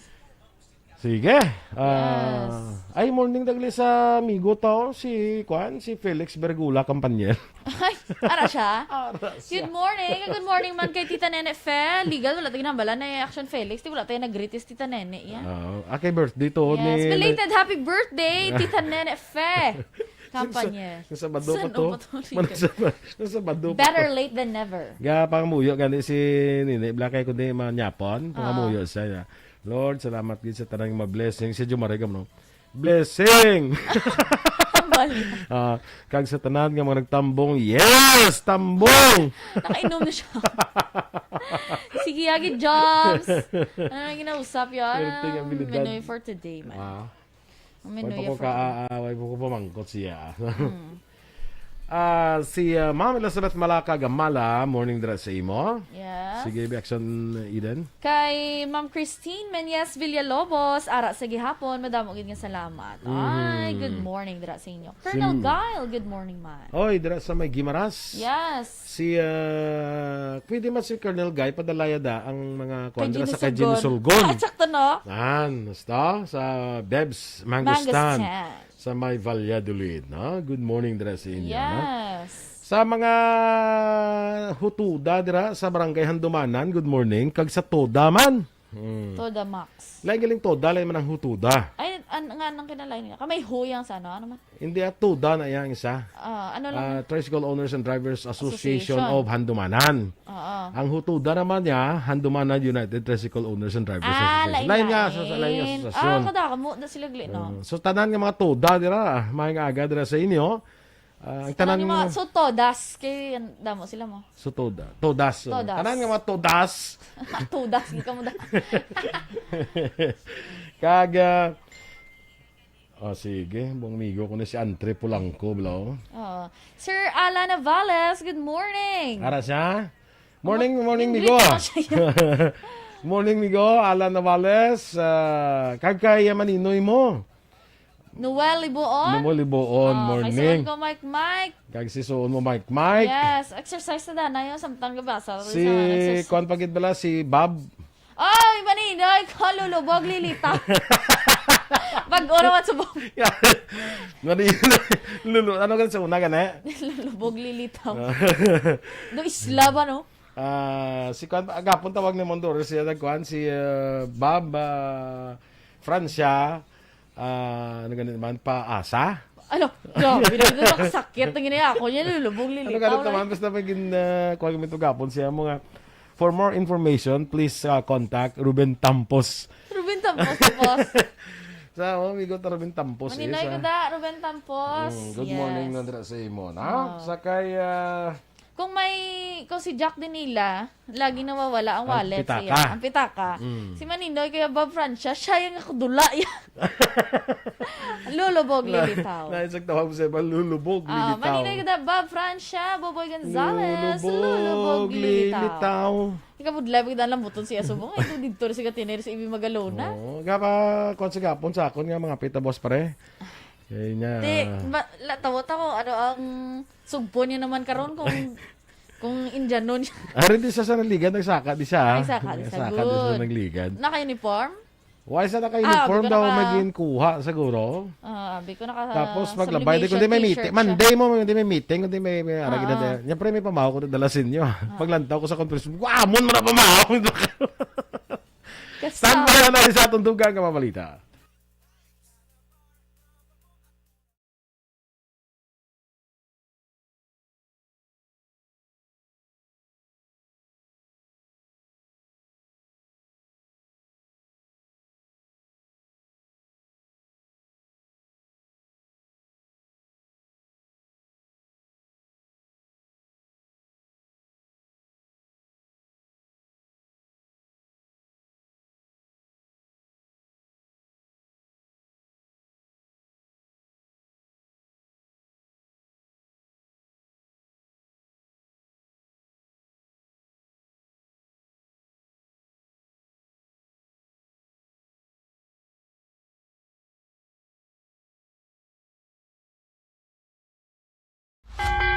Sige. Ah, Yes. Ay, morning dagli sa amigo to, si, kuan, si Felix Bergula Campaniel. Ay, ara siya? Ara siya. Good morning. Good morning man kay Tita Nene Fe. Legal, wala tayo nambala na yung action Felix. Di wala tayo nag-greet is Tita Nene, yeah? Oo. Ah, kay birthday to Yes, ni belated happy birthday, Tita Nene Fe. Kampanya. Sa, sa Sabado pa San to. Upat ulit. Man, sa, sa Sabado pa Better to. Late than never. Ga, pangamuyo gani si Nini Blanca, kundi manyapon, Ah. pangamuyo siya. Lord, salamat gid sa tanang mga blessing. Si Jumare, no? Blessing! Ah, kag sa tanan nga mga nagtambong, yes! Tambong! Nakainom na siya. Sige, agi, Jobs. Ano na ginausap yun? Perting abilidad. Menoy for today, man. Ah. Ang Wala pa menoy ko for ka, today. Ah, wala pa ko pamangkot siya. Hmm. Ah, si, ah, Ma'am Elizabeth Malaca Gamala, morning dira sa imo. Yes. Sige, Biakson Eden. Kay Ma'am Christine Menyes Villalobos, ara sa gihapon, madamo gid nga salamat. Ay, Mhm. Good morning dira sa inyo. Colonel Sim- Guile, good morning, man. Oy, dira sa may Guimaras. Yes. Si, ah, pwede man si Colonel Guy, padalaya da ang mga Kay kuwan dira Gino sa kay Gino Sulgon. Sulgon. Ah, sakto, no? Yan, basta sa Bebs Mango Mango Stand Stand. Sa may Valladolid, no? Good morning dira sa inyo, no? Yes. Sa mga hutuda dira sa Barangay Handumanan, good morning. Kag sa Toda man. Hmm. Toda Max. Lain galing Toda, lain man ang hutuda. Ay, an-, nga nang kinalain niya. Kamay huyang sa ano, ano man? Hindi, at Toda na yang isa. Ah, ano lang? Ah, Tricycle Owners and Drivers Association Association. Of Handumanan. Oo. Ang hutuda naman niya, Handumanan United Tricycle Owners and Drivers Ah, Association. Lain nga, lain. Sa, sa, lain nga Ah, asosasyon. Kadamo na sila gali, no? Uh, so, tanan nga mga Toda dira, ah, maayong aga dira sa inyo. Ah, ang Tanan tanan nga mga, so, Todas, kay, an-, damo sila mo. So, Toda. Todas, so. Todas. Tanan nga mga Todas. Todas, di ka mo da. Kag, ah, oh, sige, buong amigo ko na si Andre Polanco, bro. Oo. Sir Alan Navales, good morning. Ara siya? Morning, Mo-, morning, yung migo. Greet mo siya. Morning, migo. Alan Navales. Ah, kag kay, ah, maninoy mo. Noel Libuon. Noel Libuon, Oh, kay morning. Suon ko, Mike Mike. Kag si suon mo, Mike Mike. Yes, exercise na danay, oh, samtang gabasa. Si, Sa exercise. Kuwan pa gid bala, si Bob. Ay, maninoy ko, lulubog, lilitaw. Bag-o naman subong. Yan. Maninoy. Lulu-, ano ka sa una, gani? Lulubog, lilitaw. Do isla ba, no? Ah, si Kwan, agapon tawag ni Mondoro, siya nagkuan, si, ah, Bob, ah, Francia, ah, ano ganun naman, paasa? Ano? Grabe na ito, nakasakit na gini ako. Yan, lulubog, Ano lilitaw ganun na. Naman, basta may gin-, ah, kuwan kami ito gapon siya, mga, for more information, please, ah, contact Ruben Tampos. Ruben Tampos, boss. Sa, oh, amigo ta Ruben Tampos, Maninoy eh, sa ko da, Ruben Tampos. Mm, good Yes. morning, Nandra, sa imo, na? Oh. Sa kay, ah, Kung may, kung si Jack din nila, lagi nawawala ang Ang wallet pitaka. siya. Ang pitaka. Mm. Si Maninoy, kaya Bob Francia, siya yung nakadula yan. Lulubog, Na, lilitaw. Naisang tawag mo sa iba, lulubog, Ah, lilitaw. Maninoy ko da, Bob Francia, Boboy Gonzales, Lulubog, lulubog, lilitaw. lilitaw. Ikaw mo, live, kita lang buton siya subong. Ay, ito dito rin si Katiner, si Ibi Magalona. Oo, gapa, kung sa gapon sa akon nga, mga pita, boss, pare. Eh, niya. Te, ma-, la-, tawa-tawa, ano ang sugpo niya naman karon kung, kung Indiano niya? Ari di sa, sa Nagligad, nagsaka di siya, ah. Nagsaka di siya. Nagsaka di siya sa Good. Nagligad. Naka-uniform? Why sa naka-uniform Ah, daw, bigla may naka- ginkuha siguro? Ah, abi ko naka Tapos sa maglabay, di, sublimation kundi may meeting, t-shirt siya. Monday mo, hindi may meeting, kundi may, may arag Ah, na ah. din. Yan, pre, may pamahaw ko na dala sa inyo. Ah. Paglantaw ko sa conference, wamon mo na pamahaw. Kasama. Stand by na sa atong dugang nga mga balita.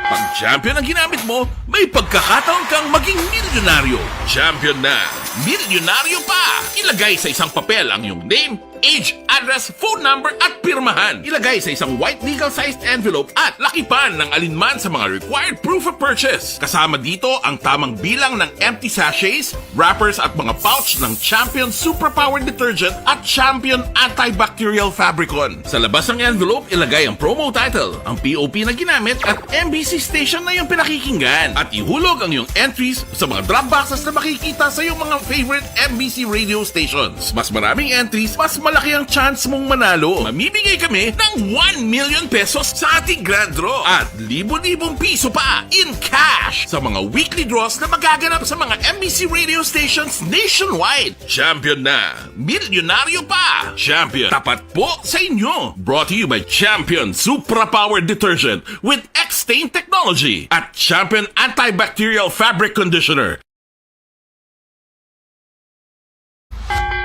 Pag champion ang ginamit mo, may pagkakataon kang maging milyonaryo. Champion na, milyonaryo pa! Ilagay sa isang papel ang iyong name, age, address, phone number, at pirmahan. Ilagay sa isang white legal-sized envelope at lakipan ng alinman sa mga required proof of purchase. Kasama dito ang tamang bilang ng empty sachets, wrappers, at mga pouch ng Champion Superpower Detergent at Champion Antibacterial Fabricon. Sa labas ng envelope, ilagay ang promo title, ang P O P na ginamit, at M B C station na iyong pinakikinggan. At ihulog ang iyong entries sa mga drop boxes na makikita sa iyong mga favorite M B C radio stations. Mas maraming entries, mas Laki ang chance mong manalo. Mamimigay kami ng one million pesos sa ating grand draw at libo-libong piso pa in cash sa mga weekly draws na magaganap sa mga M B C radio stations nationwide. Champion na! Milyonaryo pa! Champion, tapat po sa inyo! Brought to you by Champion Supra Power Detergent with X-Stain Technology at Champion Antibacterial Fabric Conditioner.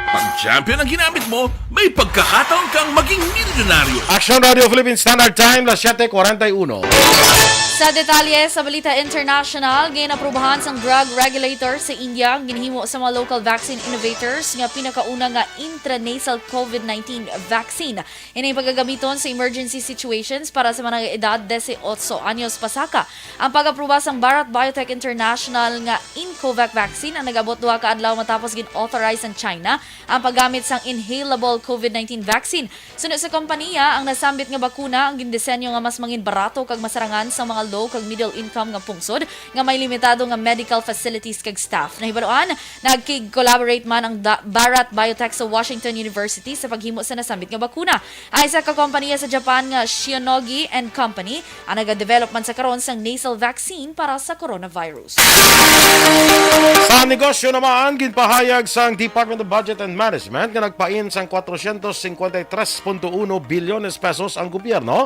Pag Champion ang ginamit mo, may pagkakataon kang maging milyonaryo. Action Radio Philippine Standard Time, las siete cuarenta y uno. Sa detalye sa balita international, ginaprubahan sang drug regulator sa India ang ginhimo sa mga local vaccine innovators nga pinakauna nga intranasal COVID nineteen vaccine. Ini pagagamiton sa emergency situations para sa mga edad disiotso anyos pasaka. Ang pag-aproba sang Bharat Biotech International nga Incovac vaccine ang nag-abot duha ka adlaw matapos gin-authorize sang China ang paggamit sang inhalable COVID nineteen vaccine. Suno sa kompanya, ang nasambit nga bakuna ang gindisenyo nga mas mangin barato kag masarangan sa mga low kag middle income nga pungsod nga may limitado nga medical facilities kag staff. Nahibaluan, nagkig-collaborate man ang Da- Bharat Biotech sa Washington University sa paghimo sa nasambit nga bakuna. Ang isa ka kompanya sa Japan nga Shionogi and Company ang nagadevelop man sa karon sang nasal vaccine para sa coronavirus. Sa negosyo naman, ginpahayag sang Department of Budget and Management nga nagpain sang cuatrocientos cincuenta y tres punto uno bilyones pesos ang gobyerno,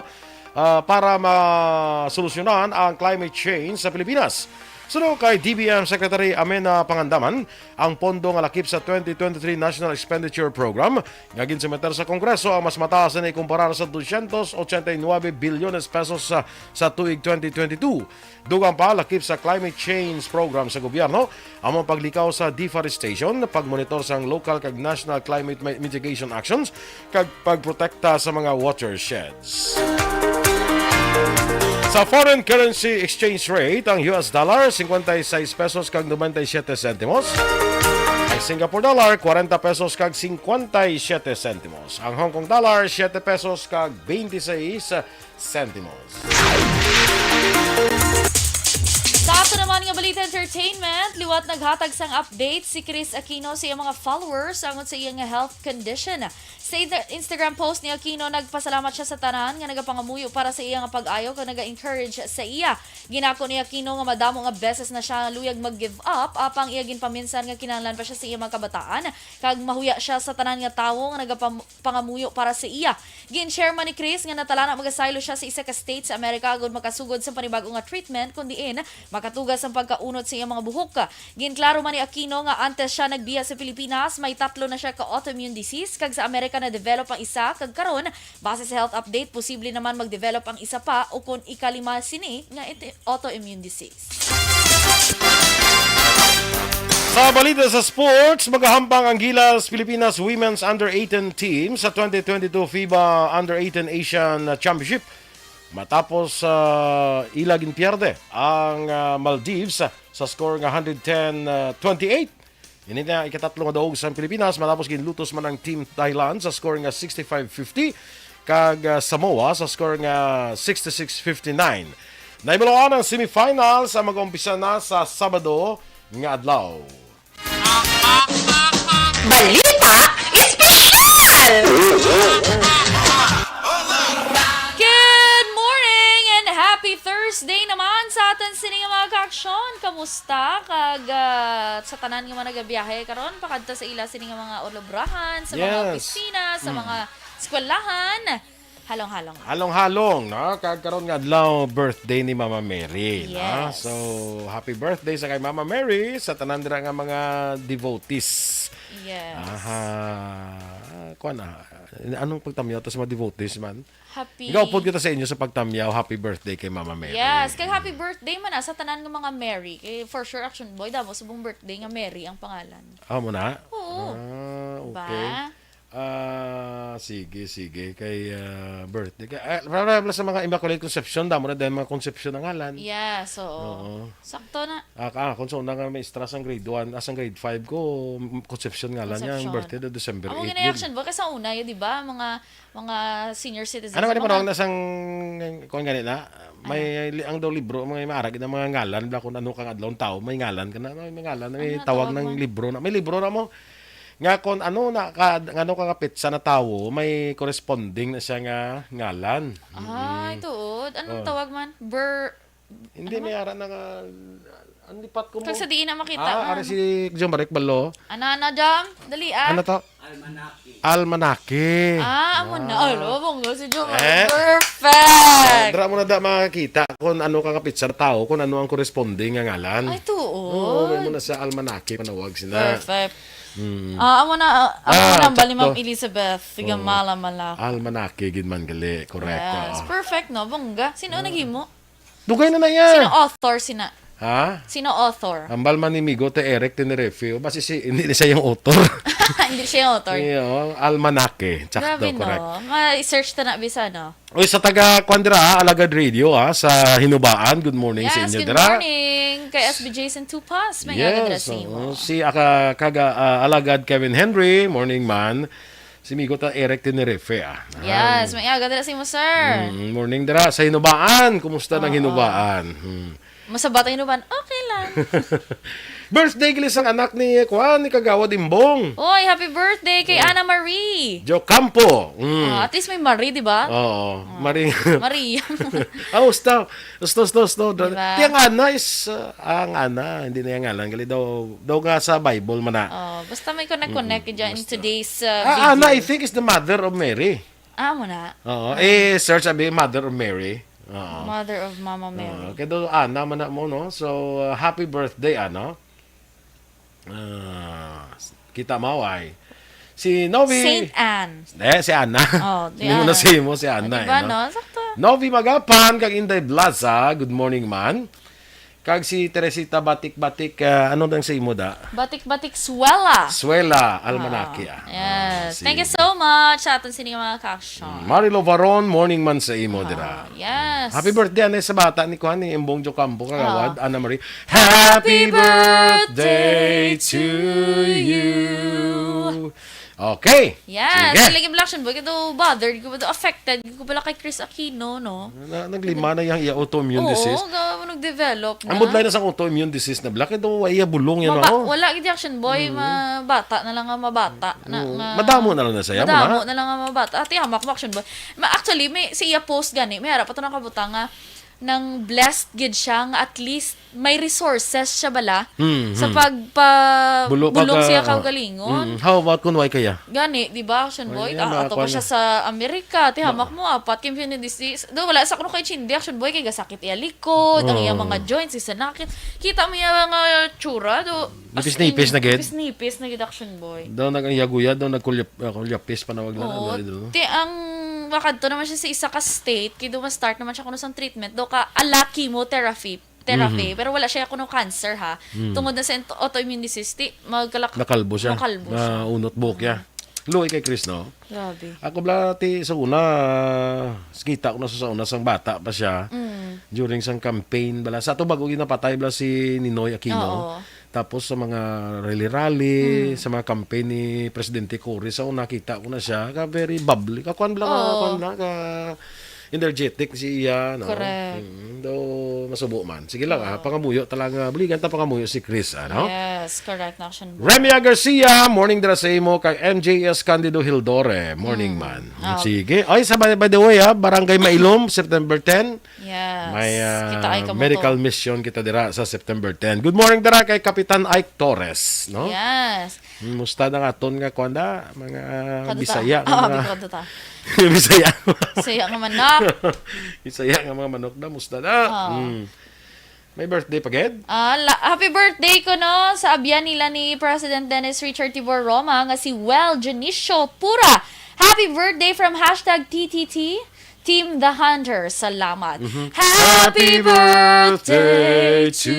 ah, para masolusyonan ang climate change sa Pilipinas. Suno kay D B M Secretary Amena Pangandaman, ang pondo nga lakip sa twenty twenty-three National Expenditure Program nga ginsumiter sa Kongreso ang mas mataas ni kumparar sa doscientos ochenta y nuebe bilyones pesos sa, sa tuig twenty twenty-two. Dugang pa, lakip sa climate change program sa gobyerno ang mga paglikaw sa deforestation, pagmonitor sang local kag national climate mi- mitigation actions, kag pagprotekta sa mga watersheds. Sa foreign currency exchange rate, ang U S dollar, cincuenta y seis pesos kag noventa y siete centimos. Ang Singapore dollar, cuarenta pesos kag cincuenta y siete centimos. Ang Hong Kong dollar, siete pesos kag veintiséis centimos. Sa ato naman nga balita entertainment, liwat naghatag sang update si Chris Aquino sa iyang mga followers angot sa iyang health condition. Sa inter- Instagram post ni Aquino, nagpasalamat siya sa tanan nga nagapangamuyo para sa iya nga pag-ayo kag naga-encourage sa iya. Ginako ni Aquino nga madamo nga beses na siya luyag mag-give up, apang iya ginpaminsan nga kinahanglan pa siya sa iya mga kabataan kag mahuya siya sa tanan nga tawo nga nagapangamuyo para sa iya. Gin-share man ni Chris nga natalana magasaylo siya sa isa ka state sa Amerika agud makasugod sa panibag-o nga treatment, kun diin makatuga sang pagkaunot sa iyang mga buhok. Ginklaro man ni Aquino nga antes siya nagbiya sa Pilipinas, may tatlo na siya ka autoimmune disease, kag sa Amerika na-develop ang isa, kag karon, base sa health update, posible naman mag-develop ang isa pa o kon ikalima sini nga iti- autoimmune disease. Sa balita sa sports, magahampang ang Gilas Pilipinas Women's Under eighteen Team sa twenty twenty-two FIBA Under eighteen Asian Championship matapos, ah, ila ginpierde ang, ah, Maldives sa score nga hundred ten twenty-eight. Ini na ikatatlo nga daog sa Pilipinas matapos ginlutos man ang Team Thailand sa score nga sixty-five fifty kag, ah, Samoa sa score nga sixty-six fifty-nine. Nahibaluan ang semifinals ang mag-umpisa na sa Sabado nga adlaw. Balita Espesyal! Good morning and happy Thursday naman sa aton sini nga mga ka-aksyon. Kamusta? Kag, ah, sa tanan nga mga nagabiyahe karon, pakadto sa ila sini nga mga olobrahan, sa mga Yes. opisina, sa Mm. mga eskwelahan. Halong-halong. Halong-halong, no? Kag karon nga adlaw, birthday ni Mama Mary, no? Yes. So, happy birthday sa kay Mama Mary, sa tanan dira nga mga devotees. Yes. Aha. Kuan na. Anong pagtamyaw ta sa mga devotees man? Happy Ikaw, upod kita sa inyo sa pagtamyaw. Happy birthday kay Mama Mary. Yes, kag happy birthday man na sa tanan nga mga Mary. Kay for sure, Action Boy, damo subong birthday nga Mary ang pangalan. Amo na? Oo. Ah, Diba? okay. Ah, sige, sige. Kay, ah, birthday. Kay, ah, para, para sa mga Immaculate Conception, damo na din mga Conception ang ngalan. Yes, oo. Oo. Sakto na. Ah, ka, kung sa una nga may extra sang grade one, ah, sang grade five ko, m- Conception ngalan niya, ang Conception. birthday na December Amo eight nga na yun. Action Boy, kasi sa una, yun, di ba? Mga, mga senior citizens, Ano nga di mga panahon na sang, kung gani na, may, Ano? li- ang daw libro, may maarag na mga ngalan, bla, kung ano kang adlaw, tao, may ngalan ka na, may ngalan, may Ano ang tawag tawag ng man? libro na, may libro na mo, Nga kung ano na ka, ano ka nga petsa na tawo, may corresponding na siya nga ngalan. Ay, Mm-mm. tuod. Anong Oh. tawag man? Ber-, Hindi, ano man? may ara na nga, ang lipat ko mo. Kag sa diin na makita, Ah, ano? ari si Jomaric Balo. Ana, ana, Jom? Dali, ah. Ano to? Almanaki. Almanaki. Ah, amo na. Ah. Alo, bongga si Jomaric. Eh? Perfect! Dira mo na da makakita kung ano ka nga petsa na tawo, kung ano ang corresponding nga ngalan. Ay, tuod. Oo, may mo na sa almanaki, panawag sina. Perfect. Mm. Ah, amo na, ah, amo Ah, na ang bali, Ma'am sakto. Elizabeth Oo. Gamala Malak. Almanaki, gid man gali. Correct, Yes. oo. Perfect, no? Bongga. Sino ang Ah. naghimo? Dugay na na iya. Sino author sina? Ha? Sino author? Hambal man ni Migo te Eric Tenerife. O, basi si, hindi na siya yung author. Hindi siya yung author. Iyo, almanake. Sakto, Grabe, correct. no? Ma-search ta na bisa, no? Uy, sa taga, kwan dira, ha, Alagad Radio, ha, sa Hinubaan, good morning sa Yes, inyo good dira. morning. Kay S B Jason Tupas, may Yes, aga dira sa oo. imo. Si aka, kaga, ah, Alagad Kevin Henry, morning man. Si Migo ta Eric Tenerife, ah. Yes, Ayan. may aga dira sa imo, sir. Mm, morning dira sa Hinubaan. Kumusta ng Oo. Hinubaan? Hmm. Masabata yung Hinubaan. Okay lang. Birthday gali sang anak ni, kuan, ni Kagawad Imbong. Oy, happy birthday kay Oh. Ana Marie. Jocampo. Mm. Ah, at least may Marie, di ba? Oo. Ah. Marie. Marie. Ah, usta. Usta, usta, usta. Di ba? Ti ang Ana is, uh, ang Ana, hindi na yung ngalan. Gali daw, daw nga sa Bible man na. Oh, basta may connect-connect Mm-mm. dyan in Basta. today's, uh, Ah, Ana, video. I think, is the mother of Mary. Ah, mo na? Oo. Ah. Eh, search abi, Mother of Mary. Oo. Mother of Mama Mary. Oo. Kaya daw, Ana man na mo, no? So, uh, happy birthday, ano? Ah, kita mo, ay. Si Novi. Saint Anne. Eh, si Ana. Oh, di Hindi mo na Ana. si mo, si Ah, Ana, di ba, eh, no? no? Sakto. Novi Magapan, kag Inday Blaza, good morning, man. Kag si Teresita Batik-Batik, ah, ano nang sa imo, da? Batik-Batik Suela. Suela, almanaki, Oo. ah. Yes. Ah, Thank you sige. so much sa aton sini nga mga ka-action. Mm, Marilo Varon, morning man sa imo, Ah, dira. yes. Happy birthday, anay sa bata ni kuan, ni Imbong Jocampo, Kagawad, Ah. Ana Marie. Happy Happy birthday birthday to to you. you. Okay. Yes, Sige. Sige, lagi, Black Action Boy, kaya daw bothered ko, daw affected ko pala kay Chris Aquino, no? Na, naglima na yung iya autoimmune Oo, disease. ga-, nag-develop na. Ang budlay na sa autoimmune disease na, Black, ito, iya bulong yan, Maba-, oh. wala, gid, Action Boy, Mm. ma-, bata na lang nga mabata na, Oo. nga Madamo na lang na saya, Madamo mga. na lang nga mabata. Ati, hamak mo, Action Boy. Ma-, actually, may, sa iya post gani, may harap pa to nakabutang nga, nang blessed gid siya nga at least may resources siya bala Hmm, sa hmm. pagpa-, Bulo-, bulong pagka-, siya ah, kaugalingon. mm, how about kung way kaya? Gani, di ba, Action Ay, Boy? yan, Ah, mga ato pa kwan siya na. sa Amerika, ti Ma- hamak mo, apat ka immunity disease. Do, wala sa kuno kay Chindi, Action Boy, kay gasakit iya likod, ang iya Oo. mga joints, isanakit. Kita mo iya nga tsura, do, as Nipis-nipis in, na gid. nipis-nipis na gid, Action Boy. Daw nag-, ang iya guyad, daw nagkulyap-, ah, kulyapis, panawag na, Oo. ano, ano, ano. Ti, ang makadto naman siya sa isa ka state, kay do ma-start naman siya kuno sang treatment, do ka ala chemotherapy, therapy, Mhm. pero wala siya kuno cancer, ha. Mm. Tungod na sa ento-, autoimmune disease, ti, magkalak-, Nakalbo siya. makalbo siya. Maunot buhok niya. Mm. Luoy kay Chris, no? Grabe. Ako bala, ti, sa una, kita ko na sa, sa una, sang bata pa siya, Mm. during sang campaign, bala, sa ato bago ginapatay, bala, si Ninoy Aquino. Oo. Tapos sa mga rally-rally, Hmm. sa mga campaign ni Presidente Cory, sa una nakita ko na siya, ka very bubbly, ka kuwan lang, ka Oo. kuwan lang, ka energetic si iya, no? Correct. Mm, do masubo man. Sige lang, ah, Oo. pangamuyo ta lang, ah, buligan ta pangamuyo si Chris, ano? Yes, correct na, Action Boy. Remia Garcia, morning dira sa imo, kay M J S Candido Hildore, morning Hmm. man. Ah. Sige. Ay, sa, by, by the way, ah, Barangay Mailom, September ten. Yes. May, ah, Kita ay kamo medical to. mission kita dira sa September ten. Good morning dira kay Kapitan Ike Torres, no? Yes. Musta na nga aton nga kuwan da, mga Kado ta. Bisaya nga Ah, mga bitaw, kado ta. Bisaya. Bisaya nga manok. Bisaya nga mga manok da, musta da? Ah. Mm. May birthday pa gid? Ah, la-, happy birthday ko, no, sa abyan nila ni President Dennis Richard Tibor Roma nga si Well Janicio Pura. Happy birthday from hashtag T T T. Team The Hunter, salamat. Mhm. Happy Happy birthday birthday to to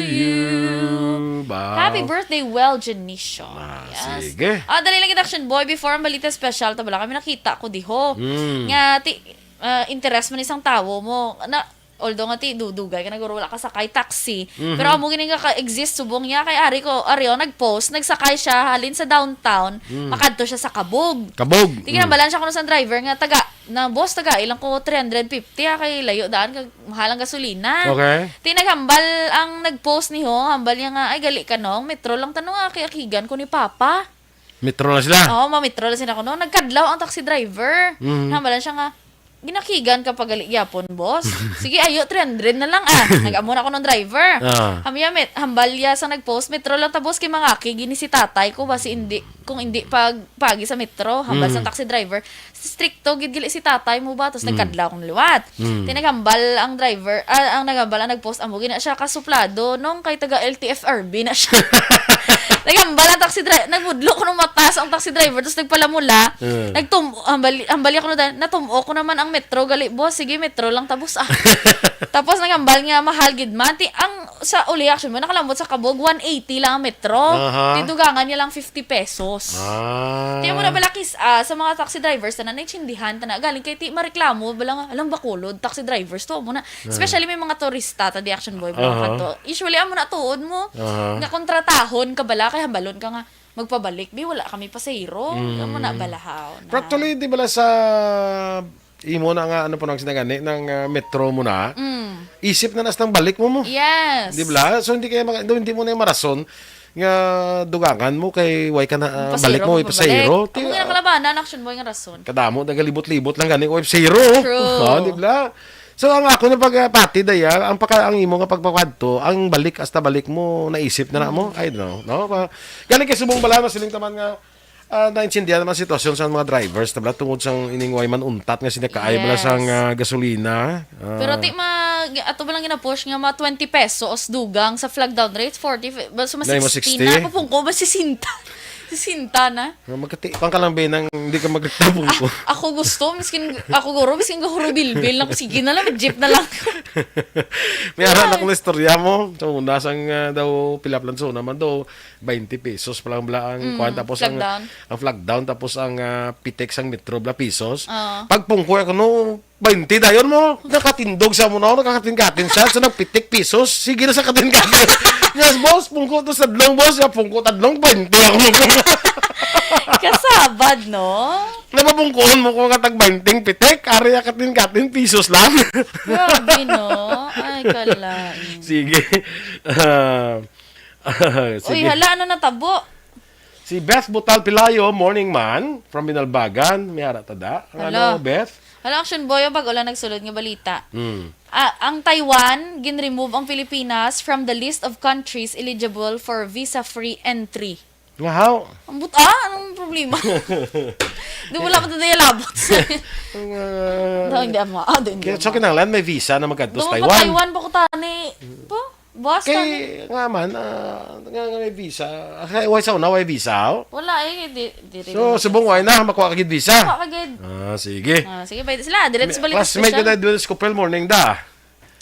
you. you. Wow. Happy birthday, Well Janicio. Ah, Yes. sige. Ah, dali lang kita, Action Boy. Before ang balita special, tabala kami nakita ko diho. Mm. Nga, ti-, ah, interes man isang tawo mo. Na, although nga ti, dudugay ka, naguro wala ka sakay taxi. Mhm. Pero amo gini nga ka-exist subong niya. Kay ari ko, ari, oh, nag-post, nagsakay siya, halin sa downtown, Mm. makadto siya sa Kabog. Kabog. Ti, Mm. kinabalan siya kuno sa driver nga taga, na, "Boss, taga ilang ko three hundred fifty, ah, kay layo daan, kag mahal ang gasolina." Okay. Ti naghambal ang nag-post ni ho, hambal niya nga, "Ay, gali ka, nong, metro lang tanong, ah, kay akigan ko ni Papa." Metro na sila. Oo, ma-Metro na sila kuno. Nagkadlaw ang taxi driver. Mhm. Hambalan siya nga, "Ginakigan ka pa gali gyapon, boss? Sige, ayo, three hundred na lang, ah." Nag-amo na kuno ang driver. Ah. Hamya, met-, hambalya sa nag-post, "Metro lang ta, boss, kay mangakig gini si tatay ko, basi hindi, kung hindi pag pagi sa Metro." Hambal sa Mm. taxi driver, "Stricto gid gali si tatay mo ba?" Tapos Mm. nagkadlaw kuno liwat. Mm. Ti naghambal ang driver, ah, ang naghambal, ang nag-post, "Amo gina siya kasuplado, nong, kay taga L T F R B na siya." Naghambal ang taxi driver, nagmudlo kuno mata sa ang taxi driver, tapos nagpalamula. Eh. Nagtum-, hambal, hambal ako na dahil, "Natum-o ko naman ang Metro, gali, boss. Sige, Metro lang ta, boss, ah." Tapos naghambal nga, "Mahal gid man." Ti, ang sa uli, Action Boy, nakalambot sa kabog, one eighty lang ang Metro. Aha. Ti dugangan niya lang fifty pesos. Ah. Ti mo na bala kis-, ah, sa mga taxi drivers, tanan, naintindihan, tanan, galing kay ti mareklamo, bala nga, "Alang Bacolod, taxi drivers to, mo na." Ah. Especially may mga turista, ta di, Action Boy, mga Aha. kanto. Usually, amo na tuod mo, Aha. nga kontratahon ka bala, kay hambalon ka nga, "Magpabalik, bi, wala kami pasahero." Mm. Amo na balahaw na. Pero actually, di bala sa imo na nga, ano po nang sinagani, ng, ah, Metro mo na, Mm. isip na nas nang balik mo mo. Yes. Di bala? So, hindi kaya maka-, hindi mo na yung marason nga dugangan mo kay way ka na, ah, Pasahero balik mo, ka way pabalik. pasahero. Amo Ti-, nga ah, nakalabanan, Action Boy, nga rason. Kadamo, nagalibot-libot lang gani, way pasahero. True. Oh, di bala? So, ang ako na pagpati, daya, ang paka-, ang imo nga pagpakadto, ang balik hasta balik mo, naisip na na mo. Mm. I don't know, no? Pa-, galing kay subong bala, masiling taman nga, Ah, naintindihan naman ang sitwasyon sa mga drivers, tabla, tungod sa ining way man untat nga sinakaay bala Yes. sang, ah, gasolina. Ah. Pero ti ma-, ato ba lang ginapush nga mga twenty pesos dugang sa flag down rate, forty, ba, so mas Dahil mo sixty na, sixty? Papungko ba sixty? Sixty na? Ah, magkatipan ka lang, be, nang hindi ka magkatapungko. Ah, ako gusto, miskin, ako guro, miskin guro bilbil na, sige na lang, jeep na lang. May ara na Ay. kung istorya mo. So, una sang, ah, daw, pilaplan so, naman daw, twenty pesos pa lang bala ang Mm, kuwan. Tapos flag ang, down. ang flag down, tapos ang, ah, pitik sang Metro bala pesos. Oo. Pagpungko ako, no, twenty dayon mo. Nakatindog sa mo na, nakakatin-katin siya. So, nagpitik pesos. Sige na sa katin-katin. Yes, boss, pungko to sa dlong, boss. Ya, pungko tadlong, twenty ako mo. Kasabad, no? Napapungkuon mo ko nga tag twenty pitik. Ari, katin-katin, pesos lang. Grabe, no? Ay, kalain. Sige. Ah, Uy, sige. Hala, ano natabo? Si Beth Butal Pilayo, morning man, from Binalbagan. May ara ta da. Ang Hala. ano, Beth? Hala, Action Boy, ang bago lang nagsulod nga balita. Hmm. Ah, ang Taiwan, gin-remove ang Pilipinas from the list of countries eligible for visa-free entry. Nga, how? Ang but-, ah, anong problema? Di, wala pa tayo labot. Ang, ah, No, hindi mo. Ah, di, hindi Kaya mo. sa kinahanglan, may visa na magkadto sa Doon pa Taiwan. Taiwan, pa ko tani. Po? Buwas Kay, tani. nga man, ah, nga, nga may visa. Ah, kay, way sa una, way visa, oh? Wala, eh, di, di rin So, naman subong sa way na, makuha ka gid visa. Makuha ka gid. Ah, sige. Ah, sige, pwede sila. Diretso sa balita Classmate ko special. na Edwin Escopel, morning da.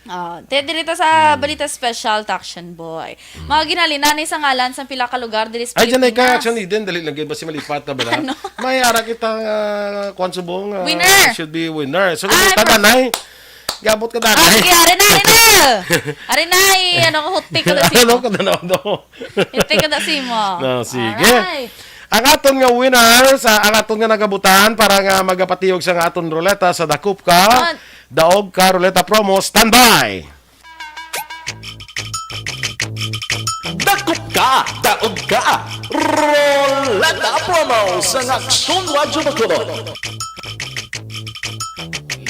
Ah, te, diri ta sa Hmm. balita special, Taction Boy. Hmm. Mga ginhalinan ni sa ngalan sa pila ka lugar diri sa Ay, dyan ay ka, Pilipinas. Action Eden, dali lang gid, basi malipat na ba na? Ano? May ara kita, ah, kwan subong, ah, Winner. should be winner. So, Ay, gabot ka, per- danay. Gabot ka, Ah, danay. sige, ari na, ari na. Ari na, eh, ano ko, hutik ko na si Ano mo. ka, danay, ano? Hutik ko na si mo. No, sige. Alright. Ang aton nga winner sa, ang aton nga nagabutan para nga magapatiyog sa nga aton ruleta sa Dakop Ka, Ah. Daog Ka Ruleta Promo. Standby! Dakop Ka, Daog Ka, Ruleta Promo sa Aksyon Radyo Bacolod.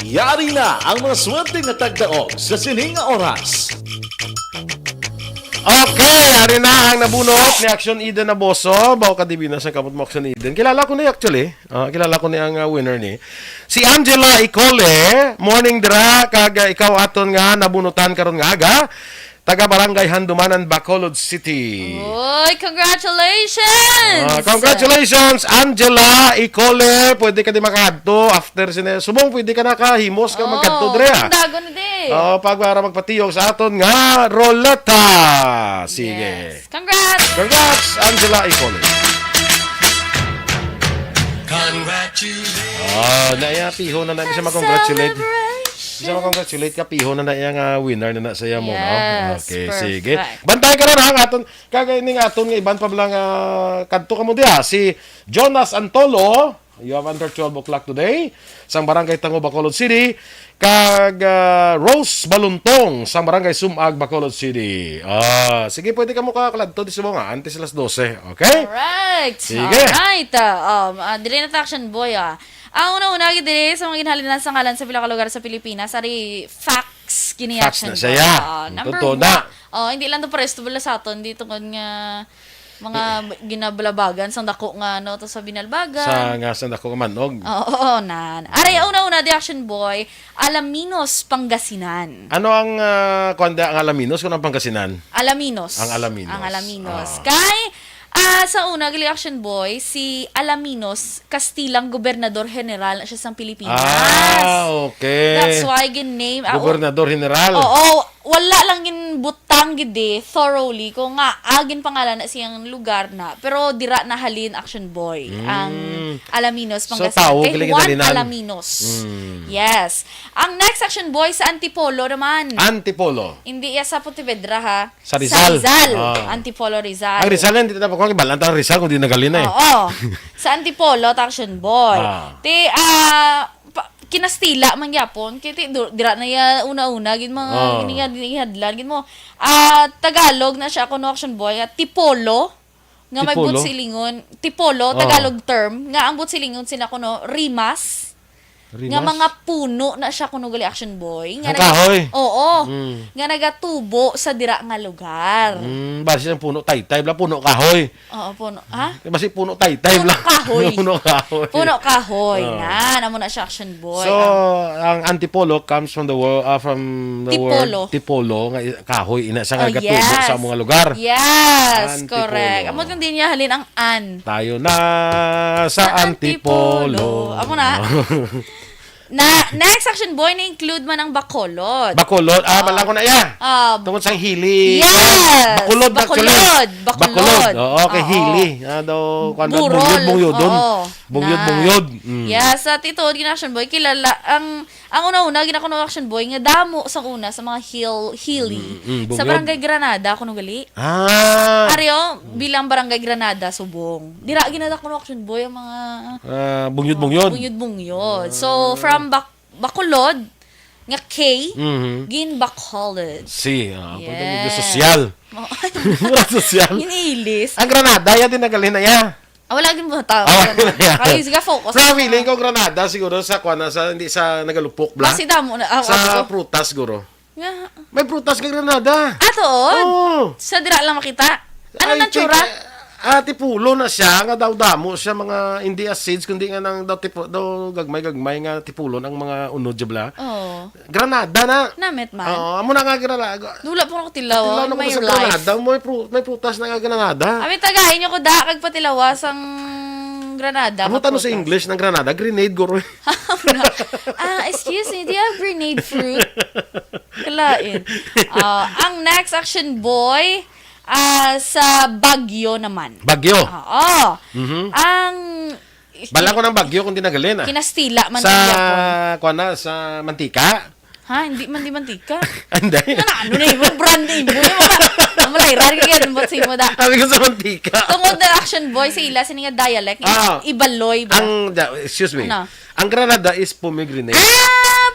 Yari na ang mga swerte nga tagdaog sa sining nga oras. Okay, ari na ang nabunot ni Action Eden Naboso. Bao ka dibi na sa kamot mo, Action Eden. Kilala ko ni actually. Ah, kilala ko ni ang, ah, winner ni. Si Angela Icole, morning dira, kag, ah, ikaw aton nga nabunutan karon nga aga. Taga Barangay Handumanan, Bacolod City. Oy, congratulations! Ah, congratulations, Angela Icole. Pwede ka di makadto after sine-, subong pwede ka nakahimos ka Oh, magkadto dre, ah. Ang dagon di. Oh, pag para magpatiyog sa aton nga roleta. Sige. Yes. Congrats! Congrats, Angela Icole. Congratulations. Ah, na iya, piho na na siya makongratulate. Celebrations. Siya makongratulate ka, piho na na iya nga winner na na sa iya mo, no? Yes, Okay, sige. perfect. Bantay ka na, ha, ang aton, kagay ning aton nga iban pa lang, ah, kadto ka mo diha, si Jonas Antolo, You have until twelve o'clock today. Sang Barangay Tango, Bacolod City. Kag, ah, Rose Baluntong, sang Barangay Sumag, Bacolod City. Ah, sige, pwede ka mo kakladto di subong, ah, antes las dose. Okay? Alright. Sige. Alright. Ah, um, ah, dili na ta action boy, ah. Ang una-una, gid diri sa mga ginhalinan sa ngalan sa pila ka lugar sa Pilipinas, ari facts kini Facts action na boy. siya. Ah, number Totoo one. na. Oh, hindi lang to paresto bala sa aton, di tungod nga mga ginabalabagan sang dako nga ano to sa binalbagan. Sa nga sa dako nga manog. Oo, oo, nan. Ari, una-una, di action boy, Alaminos, Pangasinan. Ano ang, ah, kuwan da, ang Alaminos kung ang Pangasinan? Alaminos. Ang Alaminos. Ang Alaminos. Ah. Kay, ah, sa una, gali action boy, si Alaminos, Kastilang Gobernador General na siya sang Pilipinas. Ah, okay. That's why gin-name. Ah, Gobernador General. Oo, wala lang ginbutang gid eh, thoroughly, kung nga, ah, ginpangalan na siyang lugar na. Pero dira nahalin action boy, Mm. ang Alaminos, So, Pangasinan. tao, Kay galing Juan nalinan. Alaminos. Mm. Yes. Ang next action boy sa Antipolo naman. Antipolo. Hindi iya sa Pontevedra, ha? Sa Rizal. Sa Rizal. Ah. Antipolo, Rizal. Ang Rizal, hindi na pa kuwan, kibalan ta ang Rizal, kung di nagalin eh. Oo. Sa Antipolo, ta action boy. Ah. Ti, ah, pa- kinastila man gyapon. Kaya ti, du- dira na iya una-una, gid mga Ah. gini nga, gini hadlan, gid mo. Ah, Tagalog na siya, kuno action boy, ah, tipolo. Nga may Tipolo? butsilingon. Tipolo, Ah. Tagalog term. Nga ang butsilingon sila kuno, rimas. Nga Rimas? Mga puno na siya kuno gali action boy. Nga Ang naga- kahoy? Oo. Mm. Nga nagatubo sa dira nga lugar. Mm, basi ang puno taytay, bla puno kahoy. Oo, puno. Ha? Basi puno taytay, Puno bla. kahoy. Puno kahoy. Puno kahoy. Ah. Nan, amo na siya action boy. So, Ah. ang Antipolo comes from the word, ah, from the Tipolo. word tipolo, nga i- kahoy, ina sa Oh, nga gatubo yes. sa mga lugar. Yes, Antipolo. correct. Amo kung din niya halin ang an. Tayo na sa Antipolo. Amo na. Na, next action boy, na-include man ang Bacolod. Bacolod. Ah, bala ko na iya. Ah, Tungod sa hili. Yes! Bacolod, actually. Bacolod, Bacolod. Oo, kay Oo. hili. Ah, daw, kwan, Burol. bungyod, bungyodon. Oo. Bungyod, Nan. bungyod. Mm. Yes, sa Tito, di na action boy, kilala. Ang, ang una-una, ginakuno action boy, nga damo sa una sa mga hill, hilly. Mm, mm, Sa bungyod. Barangay Granada, kuno gali. Ah. Ari, oh, bilang Barangay Granada, subong. Dira, ginada kuno action boy, ang mga Ah, bungyod, bungyod. Bungyod-bungyod. So, from Bac- Bacolod, nga K, Mhm. gin Bacolod. Si, ah, pwede medyo Yes. sosyal. Oh. Mura sosyal. Ginilis. Ang Granada, yan din nagalin na iya. Ah, wala gid mo tao. Ah, wala na iya. Kaya sige, focus. Pero feeling ko Granada siguro sa, kwan, sa, hindi sa nagalupok, bla? Kasi damo na. Ah, Sa oh. prutas, siguro. Nga. May prutas kay Granada. Ah, tuod? Oo. Sa dira lang makita? Ano I na think, tsura? Ah, tipulo na siya, nga daw damo siya, mga hindi as seeds, kundi nga nang daw, tipo, daw gagmay-gagmay nga tipulon ang mga unod, di bla? Oo. Granada na. Namit man. Oo, amo na nga Granada. Wala po ako tilaw. Tilaw na May ko sa life. Granada. May, pru- may prutas na nga Granada. Ami tagay niyo ko da kag patilawa sang Granada. Amo tano sa Kaputas. English ng Granada, grenade, guro. Ah, excuse me, do you have grenade fruit? Kalain. Ah, ang next action boy, ah, sa Baguio naman. Bagyo. Oo. Mhm. Ang Bala ko ng Bagyo kung di nagalin, ah. Kinastila man Sa, ang Japon. Kuwan na, sa mantika? Ha? Hindi man di mantika. Hindi. Ano na, ano na yung brand name mo? Yung mga, ang malay, rari ka yan, ba't sa'yo mo da? Sabi ko sa mantika. Tungod na action boy sa ila, sini nga dialect, Ah. Ibaloy ba? Ang, ja- excuse me. Ano? Ang Granada is pomegranate. Ah!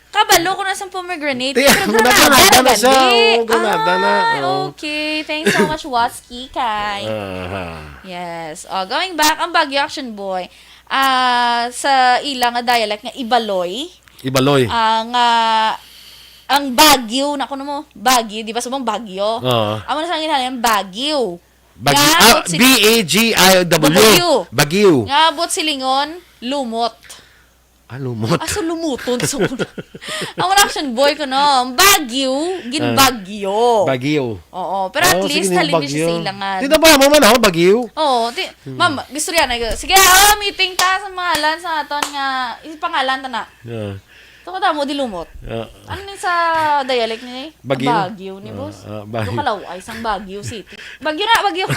Kabalo ko na sa pomegranate. Ti- Pero Granada Granada na na siya. gali. Oo, Granada na. Ah, Oo. Okay. Thanks so much, Watski Kai. Aha. Yes. Oh, going back, ang Baguio Action Boy. Ah, sa ila nga dialect nga Ibaloy. Ibaloy. Ah, nga ang Baguio, na kuno mo, Baguio, di ba subong Baguio? Oo. Amo na sa ginhanan, Baguio. Bagi- Nga, ah, but si- B A G I W. W. Baguio. Nga, but silingon, lumot. Ah, lumot. Aso lumuton sa una. Ang mga action boy ko, no? Ang Baguio, gin Ah. Baguio. Baguio. Oo, pero at Oo, least sige, halin niya siya sa Baguio. ilangan. Di na ba mo man ako, Baguio? Oo, ti, ma'am, istorya na yun. Sige, ah, meeting ta sa pangalan sa aton nga, ipangalan ta na. Yeah. Ito ka tamo, di lumot. Yeah. Ano ni sa dialect ni? Baguio. Baguio ni Ah, boss. ah, Baguio. Ito Calauay, sang Baguio City. Baguio na, Baguio.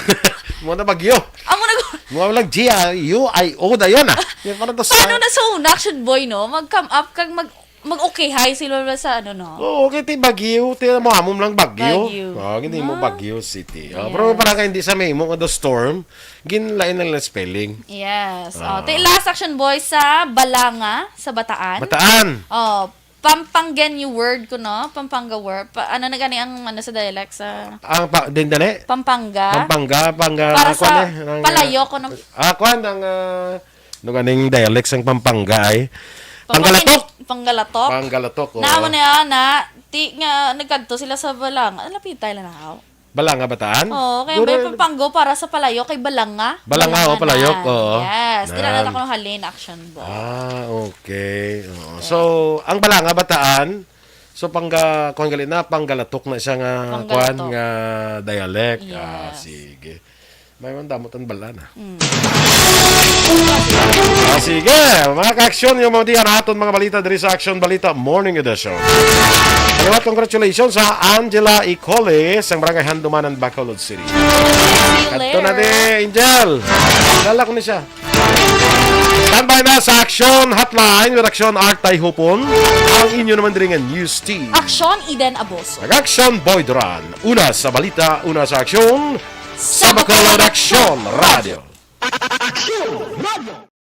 Mo na Baguio. Amo na ko. Mo lang G I U I O da yan, ah. Yan, parang to sa- Paano na sa una, action boy, no? Mag-come up kag mag Mag-okay, hi, sila wala sa ano, no? Oo, kay ti Baguio, ti mo amom lang Baguio. Baguio. Oh, hindi mo Ah. Baguio City. Oh, Yes. pero parang hindi sa may mo nga do storm, ginlain lang lang spelling. Yes. Ah. Oh, ti last action, boy, sa Balanga, sa Bataan. Bataan. Oh, Pampanggenyo word ko, no? Pampanga word. Pa, ano na gani ang ano sa dialect sa Ang pa, din dali? Pampanga? Pampanga, pangga, Para ang kwan sa eh, ang, palayo ah, ko ng ah, kwan, ang, ah, ano ganing dialect sang Pampanga ay? Pampanga Panggalatok. Panggalatok. Panggalatok, oo. Naamo na yan, na, ti, nga, nagkadto sila sa Balang. Ano, lapit tayo lang ako? Balanga, Bataan? Oo, kaya Guro- may Pampanga para sa palayo kay Balanga. Balanga, oh, Balanga palayok, na. oo. Yes, dira Yan. na ako ng halin, action, boy. Ah, okay. Oo. So, ang Balanga, Bataan, so, pangga-, kuwan gali na, panggalatok na siya nga, Panggalatok. kuwan, nga dialect. Ah, Yes. sige. May man damot ang bala na. Mm. Ah, sige, mga ka-action, yung mga diyan aton mga balita diri sa Action Balita Morning Edition. Liwat, congratulations sa Angela Icole sang Barangay Handumanan, Bacolod City. Kadto na di, Angel. Dala ko ni siya. Standby na sa Action Hotline with Action Art Tayhupon. Ang inyo naman diri nga news team. Action Eden Aboso. Nag-Action Boy Duran. Una sa balita, una sa aksyon. Sa Bacolod Action Radio. Action Radio.